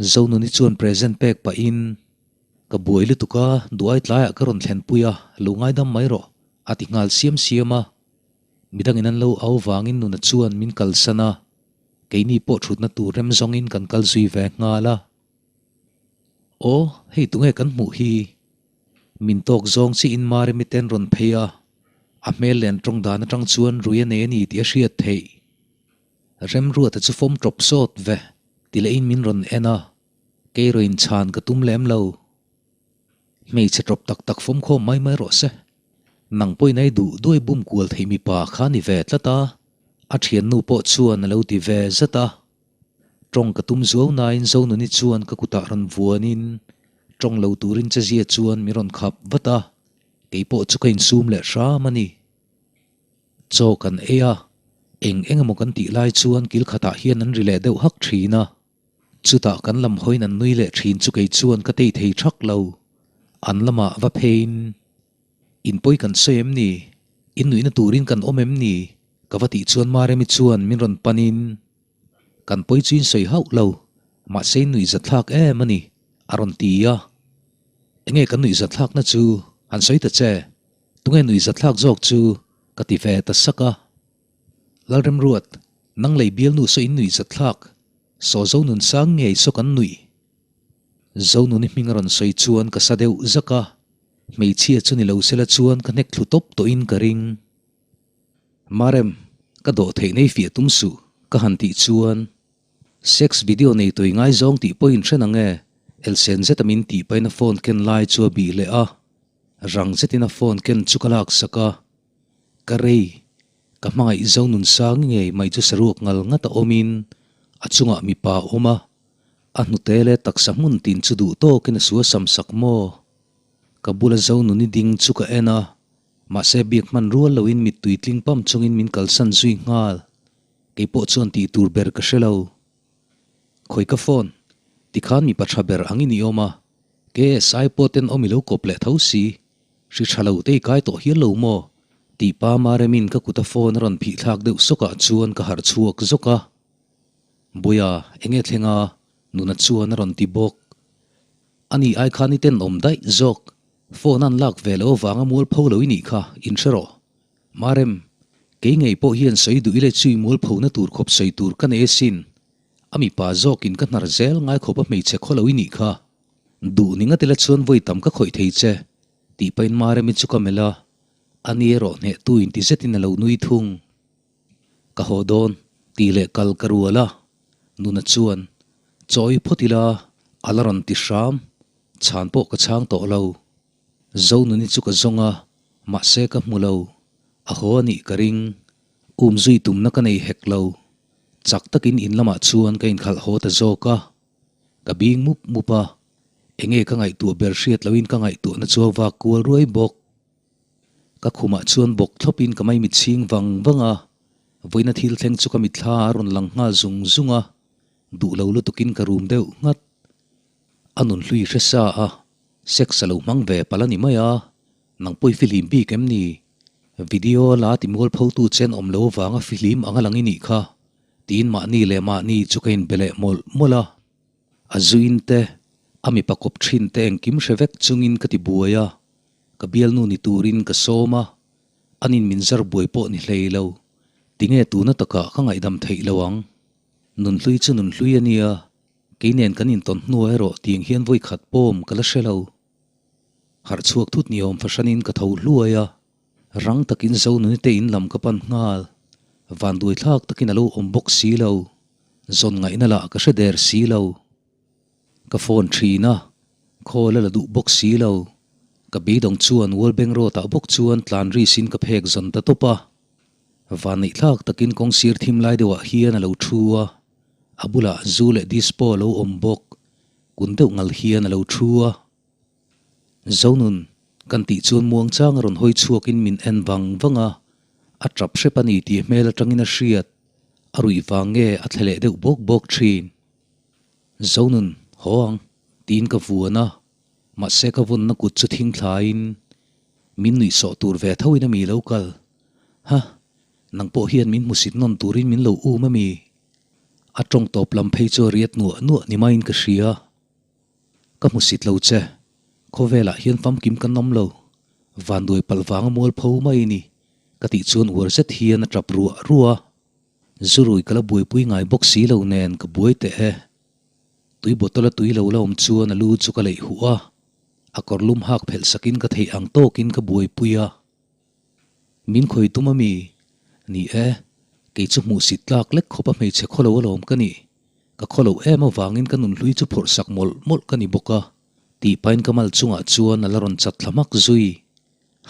Zonuni chuan present pek pahin, Ka buai lutuk a, duai tlaiah ka rawn thlenpui a, lo ngaidam mai rawh, a ti nghal siam siam a. Midangin an lo au vangin Nuna chuan min kalsan a, keini pawh thutna tur rem zawngin kan kal zui ve nghal a. Aw, hei tunge kan hmuh hi? Min tawk zawng chiin Maremi ten rawn phei a, a hmel len tawng dan atang chuan rui a nei a ni tih a hriat theih. Remruata chu fawm tawp sawt ve ti lehin min rawn en a, kei rawn chhan ka tum lem lo. Hmeichhe tawp tak tak fawm khawm mai mai rawh se. Nang pawhin ai duh duai bum kual thei mipa kha ni ve tlat a, a thiannu pawh chuan a lo ti ve zat a. Tawng ka tum zuau nain Zonuni chuan ka kutah rawn vuanin tawng lo turin chezia chuan min rawn khap vat a, kei pawh chu ka insum leh hram a ni. Chaw kan ei a, eng eng emaw kan tih lai chuan kil khatah hian an ri leh deuh hak thin a, chutah kan lam hawiin an nui leh thin chu kei chuan ka tei thei thak lo. An lamah va pheiin, In pawi kan sawi em ni? In nuihna turin kan awm em ni? Ka va tih chuan Maremi chuan min rawn panin, Kan pawi chu in sawi hauh lo, mahse in nuihzatthlak em a ni, a rawn ti a. Enge kan nuihzatthlakna chu han sawi ta che? Tunge nuihzatthlak zawk chu? Ka ti ve ta sak a. Lalremruat, nang lei bialnu saw in nuihzatthlak, saw Zonunsang ngei saw kan nuih. Zonuni hming a rawn sawi chuan ka sa deuh zak a, hmeichhia chu ni lo sela chuan ka hnek thlu tawp tawhin ka ring. Marem, ka dawh theih nei fiah tum suh, ka han tih chuan sex video nei tui ngaizawng tih pawhin hre nang e, elsen zeta min tih pahin a phone ken lai chu a bih leh a, rang zetin a phone ken chu ka laksak a, ka rei, ka hmangaih zo nun sang ngei mai chu saruak ngal ngat a awmin a chungah mipa a awm a, a hnute leh taksa hmun tin chu duh tawkin a suasam sak maw? Ka bula zo nuni ding chu ka en a. Mahse biak hman rual loin mittui tling pam chungin min kalsan zui nghal. Kei pawh chuan tih tur ber ka hre lo. Khawi ka phone, tikhan mipa tha ber angin i awm a, KSI pawh ten awm i lo kawp leh tho si, hri tha lo te i kai tawh hial lo maw? Tih pa Maremin ka kuta phone a rawn phih thlak deuh sawkah chuan ka harh chhuak zawk a. Buia, enge thleng a? Nuna chuan a rawn ti bawk. Ani ai khan i tenawm daih zawk. Phone an lak ve lo avanga mualpho lo i nih kha, in hre rawh. Marem, kei ngei pawh hian sawi duh ila chui mualphona tur khawp sawi tur ka nei asin. A mipa zawkin ka hnar zel ngai khawp a hmeichhe khaw lo i nih kha. Duh ni ngat ila chuan vawi tam ka khawih thei che, tih pahin Maremi chu ka melh a, a ni erawh hnehtu inti zetin a lo nui thung. Ka haw dawn, tih leh kal ka rual a, Nuna chuan, Chawi phawt ila, a la rawn ti hram, chhan pawh ka chhang tawh lo. Zonuni chu ka zawng a, mahse ka hmu lo, a haw a nih ka ring, um zui tumna ka nei hek lo. Chak takin in lamah chuan ka inkhalh haw ta zawk a, ka bing mup mup a, enge ka ngaihtuah ber hriat loin ka ngaihtuahna chu a vak kual ruai bawk. Ka khumah chuan bawk thlawpin ka maimit chhing vang vang a, vawiina thil thleng chu ka mitthla a rawn lang nghal zung zung a, duh lo lutukin ka rum deuh nghat. A nun hlui hre sa a, sex a lo hmang ve palh a ni mai a, nang pawh i fihlim bik em ni? Video la ti mualphotu chen awm lo avanga fihlim ang a lang i nih kha, tiin mahni leh mahni chu ka inbe leh mawlh mawlh a. A zuin te, a mipa kawp thin te engkim hre vek chungin ka ti buai a, Ka bialnu ni turin ka sawm a, anin min zar buai pawh ni hlei lo. Tinge tuna takah ka ngaihdam theih lo ang? Nunhlui chu nunhlui a nia, kei nen kan intawn hnuah erawh tiang hian vawi khat pawm ka la hre lo. Harh chhuak thut ni awm fahranin ka tho hluai a, rang takin Zonuni te in lam ka pan nghal. Vanduai thlak takin a lo awm bawk si lo, zawn ngaihna lah ka hre der si lo. Ka phone thin a, call a la duh bawk si lo. Ka beidawng chuan Wallbank Road ah bawk chuan tlan risin ka phek zawn ta tawp a. Vanneih thlak takin kawng sir thim lai deuhah hian a lo thu a, a bulah zu leh dispo a lo awm bawk, kun deuh ngal hian a lo thu a. Zonun, kan tih chuan muangchang a rawn hawi chhuakin min en vang vang a, a tap hrep a ni tih hmel atangin a hriat, a ruih vang nge a thle leh deuh bawk bawk thin. Zonun, haw ang, tiin ka vuan a, mahse ka vawnna kut chu thing thlaiin min nuihsawh tur ve thoin a mi lo kal. Ha, nang pawh hian min hmusit nawn turin min lo um a mi? A tawng tawp lam phei chu a riat nuah nuah ni maiin ka hria. Ka hmu sit lo che. Khawvelah hian famkim kan awm lo. Vanduai palh vanga mualpho mai ni. Ka tih chuan uar zet hian a tap ruah ruah a. Zurui ka la buaipui ngai bawk si lo nen ka buai teh e. Tui bottle a tui lo la awm chuan a lu chu ka leih huh a. A kawr lum hak phelh sakin ka theih ang tawkin ka buaipui a. Min khawi tum a mi? Ni e, kei chu hmuhsit tlak lek khawp a hmeichhe khawlo alawm ka nih. Ka khawlo em avangin ka nunhlui chu phawrh sak mawlh mawlh ka ni bawk a, tih pahin ka mal chungah chuan a la rawn chat thla hmak zui.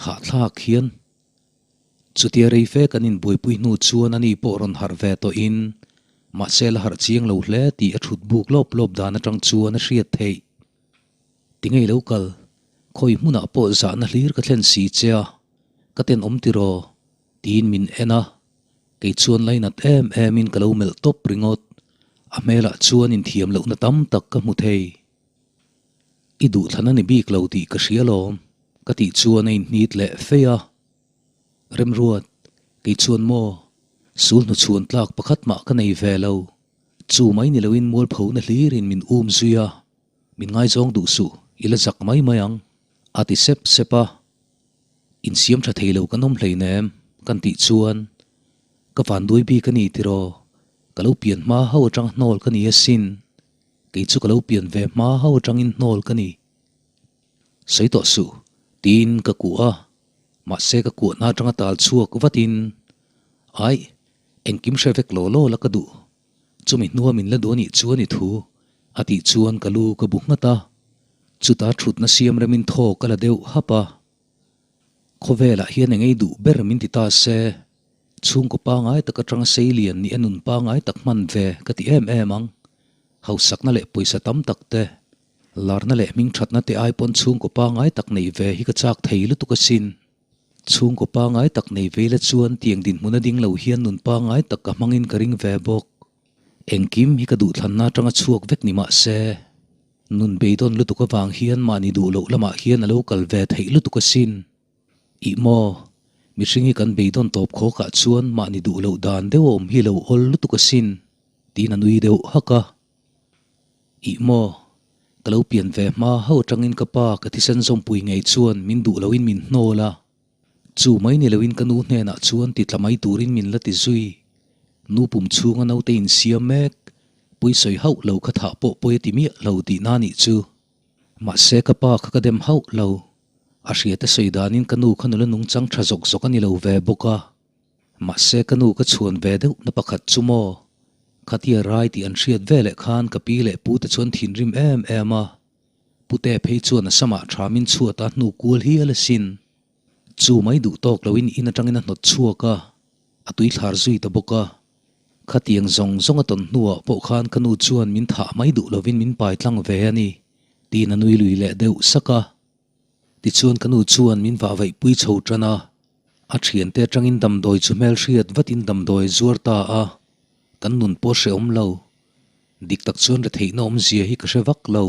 Hahthlak hian. Chutia rei fe kan inbuaipui hnu chuan ani pawh rawn harh ve tawhin, mahse la harh chiang lo hle tih a thut buk lawp lawp dan atang chuan a hriat theih. Ti ngei lo kal, khawi hmunah pawh zahna hlir ka thlen si che a, ka tenawm tiraw? tiin min en a, kei chuan lainat em emin ka lo melh tawp ringawt, a hmelah chuan inthiam lohna tam tak ka hmu thei. I duhthlan a ni bik lo tih ka hria lawm, ka tih chuan a inhnit leh feih a. Remruat, kei chuan maw, sul hnuchhuan tlak pakhat mah ka nei ve lo, chu mai ni loin mualphona hlirin min um zui a, Min ngaizawng duh suh, i la zak mai mai ang, a ti sep sep a. Insiam tha thei lo kan awm hleinem, kan tih chuan, Ka vanduai bik a ni tiraw, ka lo pian hma ho atang hnawl ka ni asin, kei chu ka lo pian ve hma ho atangin hnawl ka ni. Sawi tawh suh, tiin ka kuah a, mahse ka kuahna atanga tal chhuak vatin, Aih, engkim hre vek law law la ka duh, Chumi hnua min la duh anih chuan i thu a tih chuan ka lu ka bu nghat a, chuta thutna siam remin thaw ka la deuh hap a. Khawvelah hian eng ei duh ber min ti ta se, chhungkaw pangai tak atanga seilian nih a nun pangai tak hman ve ka ti em em ang. Hausakna leh pawisa tam tak te, larna leh hmingthatna te ai pawn chhungkaw pangai tak neih ve hi ka chak thei lutuk asin. Chhungkaw pangai tak nei vei la chuan tiang dinhmun a ding lo hian nun pangai tak ka hmangin ka ring ve bawk. Engkim hi ka duhthlanna atanga chhuak vek ni mah se, nun beidawn lutuk avang hian mahni duh loh lamah hian a lo kal ve theih lutuk asin. Ih maw, mihring hi kan beidawn tawp khawkah chuan mahni duh loh dan deuh a awm hi lo awl lutuk asin, tiin a nui deuh hak a. Ih maw, ka lo pian ve hma ho atangin ka pa ka thisen zawmpui ngei chuan min duh loin min hnawl a. Chu mai ni loin ka nu hnenah chuan ti tla mai turin min la ti zui. Nu pum chhunga naute insiam mek, pawisawi hauh lo kha thah pawh pawi a ti miah lo tihna nih chu. Mahse ka pa kha ka dem hauh lo. A hriate sawi danin ka nu kha nula nungchang tha zawk zawk a ni lo ve bawk a. Mahse ka nu ka chhuan ve deuh na pakhat chu maw? Khatia rai tih an hriat ve leh khan ka pi leh pu te chuan thinrim em em a. Pute phei chuan a samah thamin chhuat a hnu kual hial asin. Chu mai duh tawk loin in atangin a hnawt chhuak a, a tuithlar zui ta bawk a. Khatiang zawng zawng a tawn hnuah pawh khan ka nu chuan min thah mai duh lovin min pai tlang ve a ni, tiin a nui lui leh deuh sak a. Tichuan ka nu chuan min vahvaih pui chho tan a, a thiante atangin damdawi chu hmelhriat vatin damdawi a zuar ta a, kan nun pawh hrehawm lo. Dik tak chuan retheihna awmzia hi ka hre vak lo.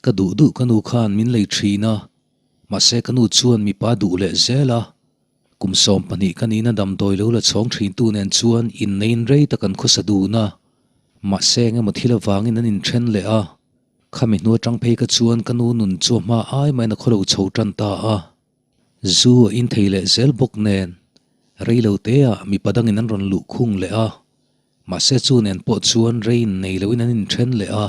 Ka duh duh ka nu khan min lei thin a, mahse ka nu chuan mipa duh leh zel a, kum 12 ka nihna damdawi lo la chhawng thintu nen chuan inneiin rei tak an khawsa dun a, mahse engemaw thil avangin an inthen leh a. Khami hnu atang phei ka chuan ka nu nun chu a hma ai maiin a khawlo chho tan ta a. Zu a in thei leh zel bawk nen, rei lo teah mipa dangin an rawn luh khung leh a. Mahse chu nen pawh chuan rei innei loin an inthen leh a.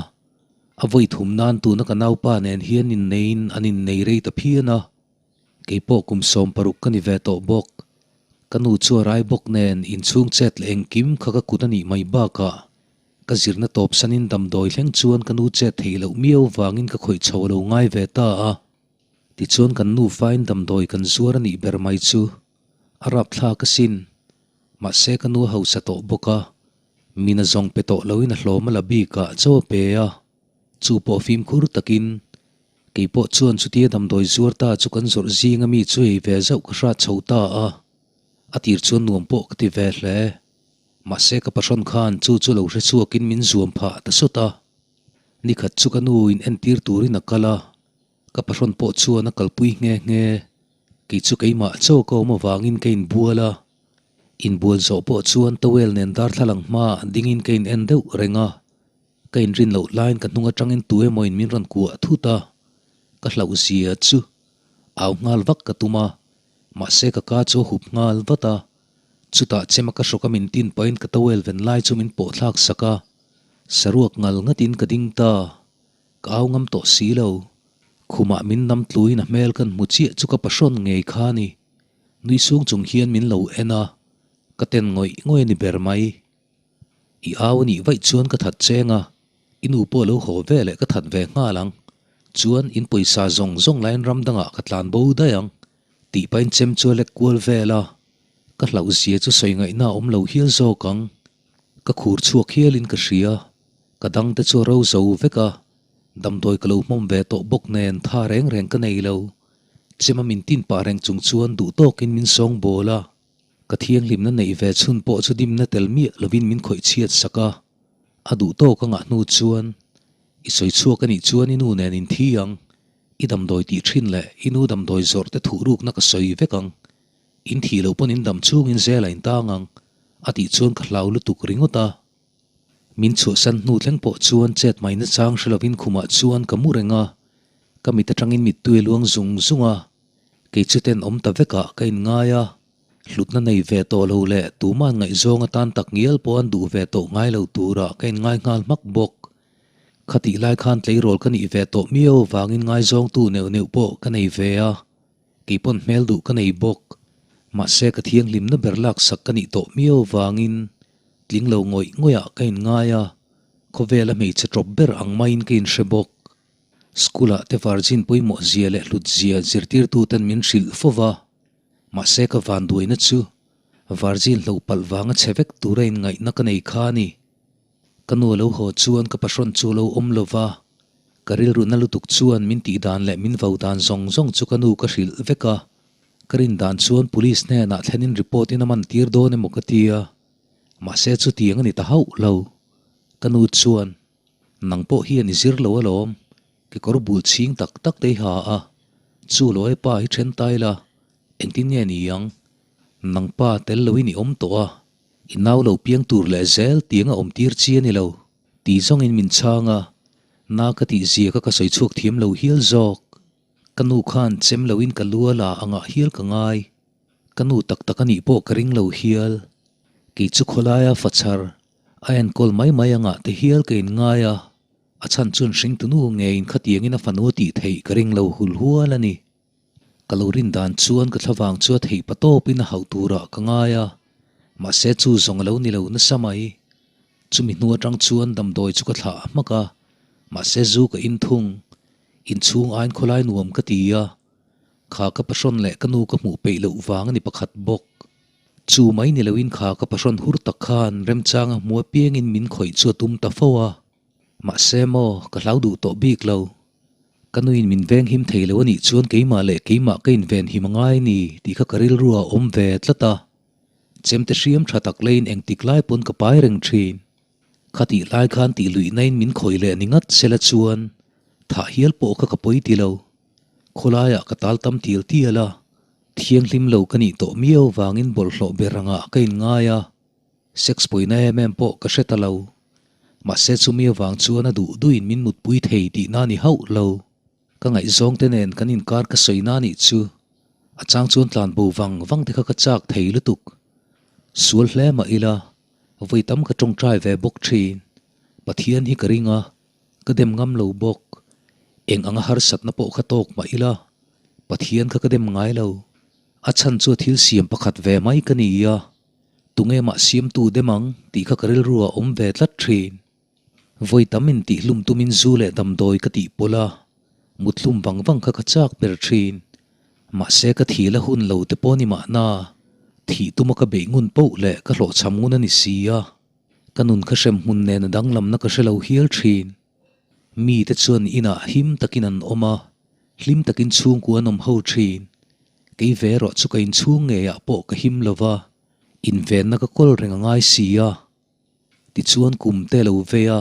A vawi thum nan tuna ka naupa nen hian inneiin an innei rei ta phian a. Kei pawh kum 16 ka ni ve tawh bawk. Ka nu chu a rai bawk nen inchhung chet leh engkim kha ka kut a nih mai bakah Ka zirna tawp sanin damdawi thleng chuan ka nu chet theih loh miau vangin ka khawih chho lo ngai ve ta a. Tichuan kan nufain damdawi kan zuar a nih ber mai chu a rapthlak asin. Mahse ka nu a hausa tawh bawk a, min a zawng pe tawh loin a hlawm a la bikah chaw a pe a, chu pawh fimkhur takin kei pawh chuan chutia damdawi zuar ta chu kan zawrh zinga mi chu ei ve zauh ka hrat chho ta a, a tir chuan nuam pawh ka ti ve hle. Mahse ka pahrawn khan chu chu lo hre chhuakin min zuam phah ta sawt a. Nikhat chu ka nu in entir turin a kal a, ka pahrawn pawh chuan a kalpui nghe nghe. Kei chu keimah chaw ka awm avangin ka inbual a. Inbual zawh pawh chuan towel nen darthlalang hmaah dingin ka in en deuh reng a, ka inrin loh laiin ka hnung atangin tu emawin min rawn kuah thut a, ka hlauh zia chu au nghal vak ka tum a, mahse ka ka chu a hup nghal vat a, chutah chema ka hrawk a min tin pahin ka towel ven lai chu min pawh thlak sak a, saruak ngal ngatin ka ding ta. Ka au ngam tawh si lo. Khumah min nam tluin a hmel kan hmu chiah chu ka pahrawn ngei kha a ni. Nui sung chung hian min lo en a, ka ten ngawih ngawih a ni ber mai. I au a nih vaih chuan ka that cheng a, i nu pawh lo haw ve leh ka that ve nghal ang. Chuan in pawisa zawng zawng laiin ram dangah ka tlan bo daih ang tih pahin chem chu a lek kual vel a, ka hlauh zia chu sawi ngaihna a awm lo hial zawk ang. Ka khur chhuak hialin ka hria. Ka dangte chu a ro zo vek a, damdawi ka lo hmawm ve tawh bawk nen tha reng reng ka nei lo. Chema min tin pah reng chung chuan duh tawkin min sawng bawl a, ka thianghlimna neih ve chhun pawh chu dimna tel miah lovin min khawih chhiat sak a. A duh tawk a ngah hnu chuan, I sawi chhuak a nih chuan i nu nen in thi ang, i damdawi tih thin leh i nu damdawi zawrh te thuhrukna ka sawi vek ang, in thih loh pawn in dam chungin zel a in tang ang, a tih chuan ka hlau lutuk ringawt a. Min chhuahsan hnu thleng pawh chuan chet mai nachang hre lovin khumah chuan ka mu reng a, ka mit atangin mittui a luang zung zung a, kei chu ten awm ta vekah ka inngai a, hlutna nei ve tawh lo leh tuma'n ngaihzawng atan tak ngial pawh an duh ve tawh ngai lo turah ka inngai nghal hmak bawk. Khatih lai khan tleirawl ka nih ve tawh miau vangin ngaizawngtu neuh neuh pawh ka nei ve a. Kei pawn hmel duh ka nei bawk. Mahse ka thianghlimna ber laksak ka nih tawh miau vangin tling lo ngawih ngawihah ka inngai a, khawvela hmeichhe tawp ber ang maiin ka inhre bawk. School-ah te virgin pawimawh zia leh hlut zia zirtirtuten min hrilh fo va, mahse ka vanduaina chu virgin hlo palh vanga chhe vek tura inngaihna ka nei kha a ni. Ka nu a lo haw chuan ka pahrawn chu a lo awm lo va, ka rilru na lutuk chuan min tih dan leh min vo dan zawng zawng chu ka nu ka hrilh vek a, ka rin dan chuan police hnenah thlenin report in a man tir dawn emaw ka ti a, mahse chutiang a ni ta hauh lo. Ka nu chuan, Nang pawh hian i zir lo alawm, kekawr bul chhing tak tak te i ha a, chu lo e pa hi then ta ila, engtin nge ni ang? Nang pa tel loin i awm tawh a, I nau lo piang tur leh zel tiang a awm tir chi a ni lo, ti zawngin min chhang a, na ka tih zia kha ka sawi chhuak thiam lo hial zawk. Ka nu khan chem loin ka lu a la angah hial ka ngai. Ka nu tak tak a nih pawh ka ring lo hial. Kei chu khawlaia fachar a enkawl mai mai angah te hial ka inngai a, a chhan chuan hringtunu ngeiin khatiangin a fanu a tih theih ka ring lo hul hual a ni. Ka lo rin dan chuan ka thlavang chu a theih pa tawpin a hauh turah ka ngai a, mahse chu zawng a lo ni lo nasa mai. Chumi hnu atang chuan damdawi chu ka thlah hmak a, mahse zu ka in thung. Inchhung aiin khawlai nuam ka ti a, kha ka pahrawn leh ka nu ka hmuh peih loh vang a ni pakhat bawk. Chu mai ni loin kha ka pahrawn hur tak khan remchanga hmu apiangin min khawih chu a tum ta fo a, mahse maw ka hlau duh tawh bik lo. Ka nuin min veng him thei lo a nih chuan keimah leh keimah ka inven him a ngai ni tih kha ka rilru a awm ve tlat a. Chemte hriam tha tak leiin engtik lai pawn ka pai reng thin. Kha tih lai khan tih luihnain min khawih leh ni ngat sela chuan thah hial pawh kha ka pawi ti lo. Khawlaiah ka tal tam tial tial a, thianghlim lo ka nih tawh miau vangin bawlhhlawh ber angah ka inngai a. Sex pawina em em pawh ka hre ta lo. Mahse chumi avang chuan a duh duhin min mutpui thei tihna a ni hauh lo. Ka ngaihzawng te nen kan inkar ka sawi na nih chu a chang chuan tlan bo vang vang te kha ka chak thei lutuk. Sual hle mah ila, vawi tam ka tawngtai ve bawk thin. Pathian hi ka ring a, ka dem ngam lo bawk. Eng anga harsatna pawh kha tawk mah ila, Pathian kha ka dem ngai lo. A chhan chu a thil siam pakhat ve mai ka ni a. Tunge mah siamtu dem ang tih kha ka rilru ah awm ve tlat thin. Vawi tam in tih hlum tumin zu leh damdawi ka tih pawlh a, mut hlum vang vang kha ka chak ber thin. Mahse ka thih la hun lo te pawh ni mahna, thih tuma ka beih ngun poh leh ka hlawhchham ngun a ni si a, ka nun kha hrem hmun nen a danglamna ka hre lo hial thin. Mite chuan inah him takin an awm a, hlim takin chhungkua an awm ho thin. Kei ve erawh chu ka inchhung ngeiah pawh ka him lo va, invenna ka kawl reng a ngai si a. Tichuan kum te lo vei a,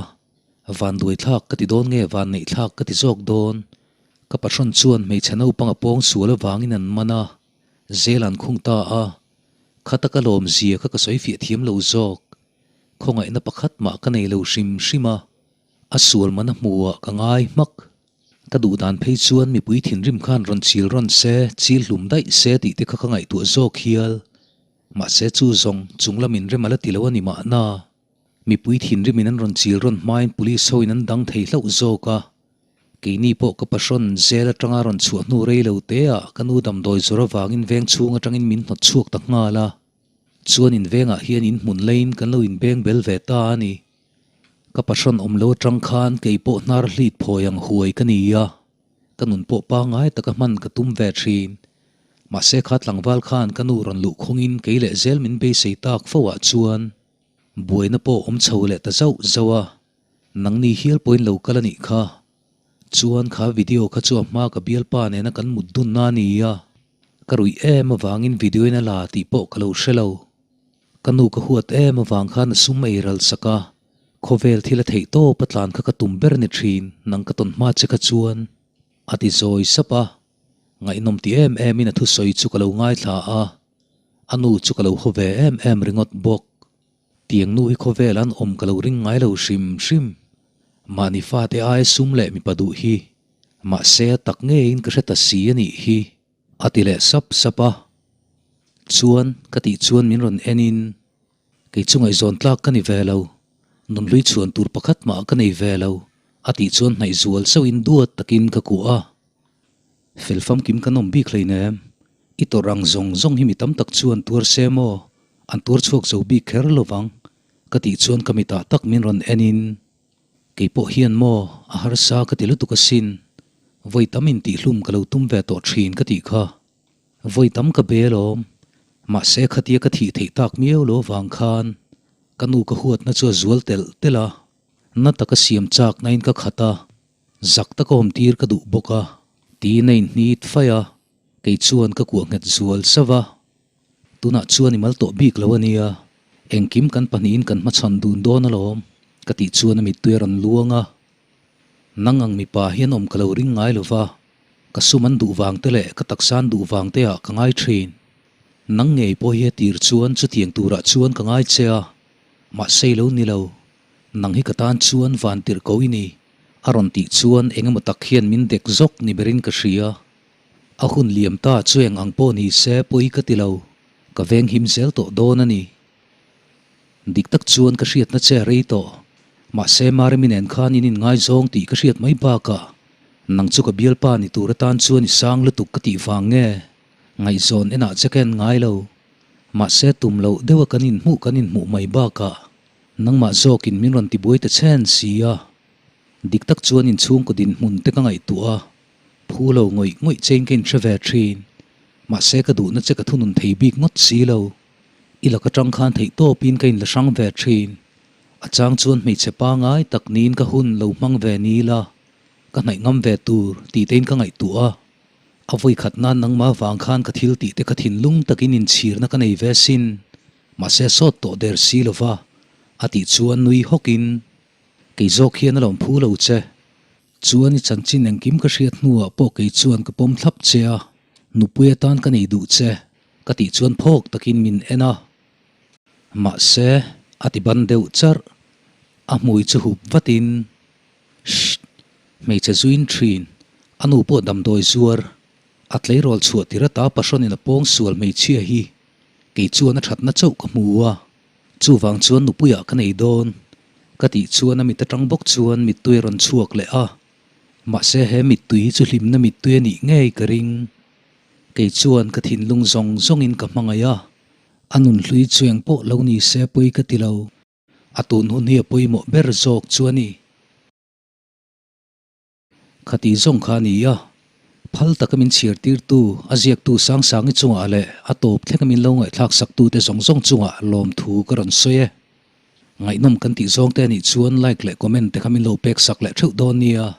vanduai thlak ka ti dawn nge vanneih thlak ka ti zawk dawn. Ka pahrawn chuan hmeichhe naupang a pawng sual avangin an man a, zel an khung ta a. Khata ka lawm zia kha ka sawi fiah thiam lo zawk. Khawngaihna pakhat mah ka nei lo hrim hrim a, a sual man a hmuhah ka ngai hmak. Ka duh dan phei chuan mipui thinrim khan rawn chil rawn se, chil hlum daih se tih te kha ka ngaihtuah zawk hial. Mahse chu zawng chung lamin rem a la ti lo a ni mahna. Mipui thinrimin an rawn chil rawn hmain police hoin an dang thei hlauh zawk a. Keini pawh ka pahrawn zel atanga rawn chhuah hnu rei lo te ah ka nu damdawi zawr avangin veng chhung atangin min hnawt chhuak ta nghal a. Chuan in vengah hian in hmun leiin kan lo inbeng bel ve ta a ni. Ka pahrawn awm lo atang khan kei pawh hnar hlit phawi ang huai ka ni a. Ka nun pawh pangngai taka hman ka tum ve thin. Mahse kha tlangval khan ka nu rawn luh khungin kei leh zel min beisei tak fo ah chuan Buaina pawh awm chho leh ta zauh zauh a, nangni hial pawhin lo kal a nih kha. Chuan kha video kha chu a hma ka bialpa nena kan mut dunna a ni a, ka ruih em avangin video in a la tih pawh ka lo hre lo. Ka nu ka huat em avang khan a sum ei ral sak a, khawvel thil a theih tawp a tlan kha ka tum ber ni thin, nang ka tawn hma che kha chuan. A ti zawi sap a, ngaihnawm ti em em in a thusawi chu ka lo ngaithla a. A nu chu ka lo haw ve em em ringawt bawk. Tiang nu hi khawvel an awm ka lo ring ngai lo hrim hrim. Mahni fate aia sum leh mipa duh hi mahse a tak ngeiin ka hre ta si a nih hi a ti leh sap sap a. Chuan ka tih chuan min rawn en in kei chu ngaihzawn tlak ka ni ve lo, nunhlui chhuan tur pakhat mah ka nei ve lo a tih chuan hnaih zual sauhin duat takin ka kuah a. Fel famkim kan awm bik hleinem. I tawrh ang zawng zawng hi mi tam tak chuan tuar se maw? An tuar chhuak zo bik kher lo vang, ka tih chuan ka mitah tak min rawn en in, Kei pawh hian maw a harsa ka ti lutuk asin, vawi tam intihhlum ka lo tum ve tawh thin ka tih kha. Vawi tam ka be alawm, mahse khatia ka thih theih tak miau lo avang khan ka nu ka huatna chu a zual telh telh a, na taka siam chakna in ka khat a, zak taka awm tir ka duh bawk a, tiin a inhnit faih a. Kei chuan ka kuah nghet zual sauh a, tunah chuan i mal tawh bik lo a nia, engkim kan pahnihin kan hmachhawn dun dawn alawm, ka tih chuan a mittui a rawn luang a. Nang ang mipa hian awm ka lo ring ngai lo va, ka sum an duh vang te leh ka taksa an duh vang te ah ka ngai thin. Nang ngei pawh hi a tir chuan chutiang turah chuan ka ngai che a, mahse i lo ni lo, nang hi ka tan chuan van tirh ko i ni, a rawn tih chuan eng emaw tak hian min dek zawk ni berin ka hria. A hun liam ta chu eng ang pawh ni se pawi ka ti lo, ka veng him zel tawh dawn a ni. Dik tak chuan ka hriatna che a rei tawh, mahse Maremi nen khan in inngaizawng tih ka hriat mai bakah nang chu ka bialpa ni tur atan chuan i sang lutuk ka tih vang nge ngaihzawn enah che ka en ngai lo. Mahse tum loh deuha kan inhmuh kan inhmuh mai bakah nangmah zawkin min rawn tibuai ta chhen si a. Dik tak chuan inchhungkaw dinhmun te ka ngaihtuah a. Phu lo ngawih ngawih chein ka inhre ve thin. Mahse ka duhna che ka thunun thei bik ngawt si lo. I lak atang khan theih tawpin ka inla hrang ve thin. A chang chuan hmeichhe pangai tak niin ka hun lo hmang ve ni la, ka hnaih ngam ve tur tih tein ka ngaihtuah a. A vawi khat nan nangmah vang khan ka thil tih te ka thinlung takin inchhirna ka nei ve sin. Mahse sawt tawh der si lova a tih chuan nui hawkin, Kei zawk hian a lawm phu lo che. Chuan i chanchin engkim ka hriat hnuah pawh kei chuan ka pawm thlap che a, nupui atan ka nei duh che, ka tih chuan phawk takin min en a. Mahse, a ti ban deuh charh, a hmui chu hup vatin, Shh! Hmeichhe zuin thin, a nu pawh damdawi zuar, a tleirawl chhuah tir ata pahrawnin a pawng sual hmeichhia hi kei chuan a thatna chauh ka hmu a. Chuvang chuan nupuiah ka nei dawn, ka tih chuan a mit atang bawk chuan mittui a rawn chhuak leh a. Mahse he mittui hi chu hlimna mittui a nih ngei ka ring. Kei chuan ka thinlung zawng zawngin ka hmangaih a, a nunhlui chu eng pawh lo ni se pawi ka ti lo. A tun hun hi a pawimawh ber zawk chu a ni. Khati zawng kha a ni a, phal taka min chhiartirtu, a ziaktu Sangsangi chungah leh a tawp thlenga min lo ngaihthlak saktute zawng zawng chungah lawmthu ka rawn sawi e. Ngaihnawm kan tih zawngte a nih chuan like leh comment te kha min lo pek sak leh theuh dawn nia.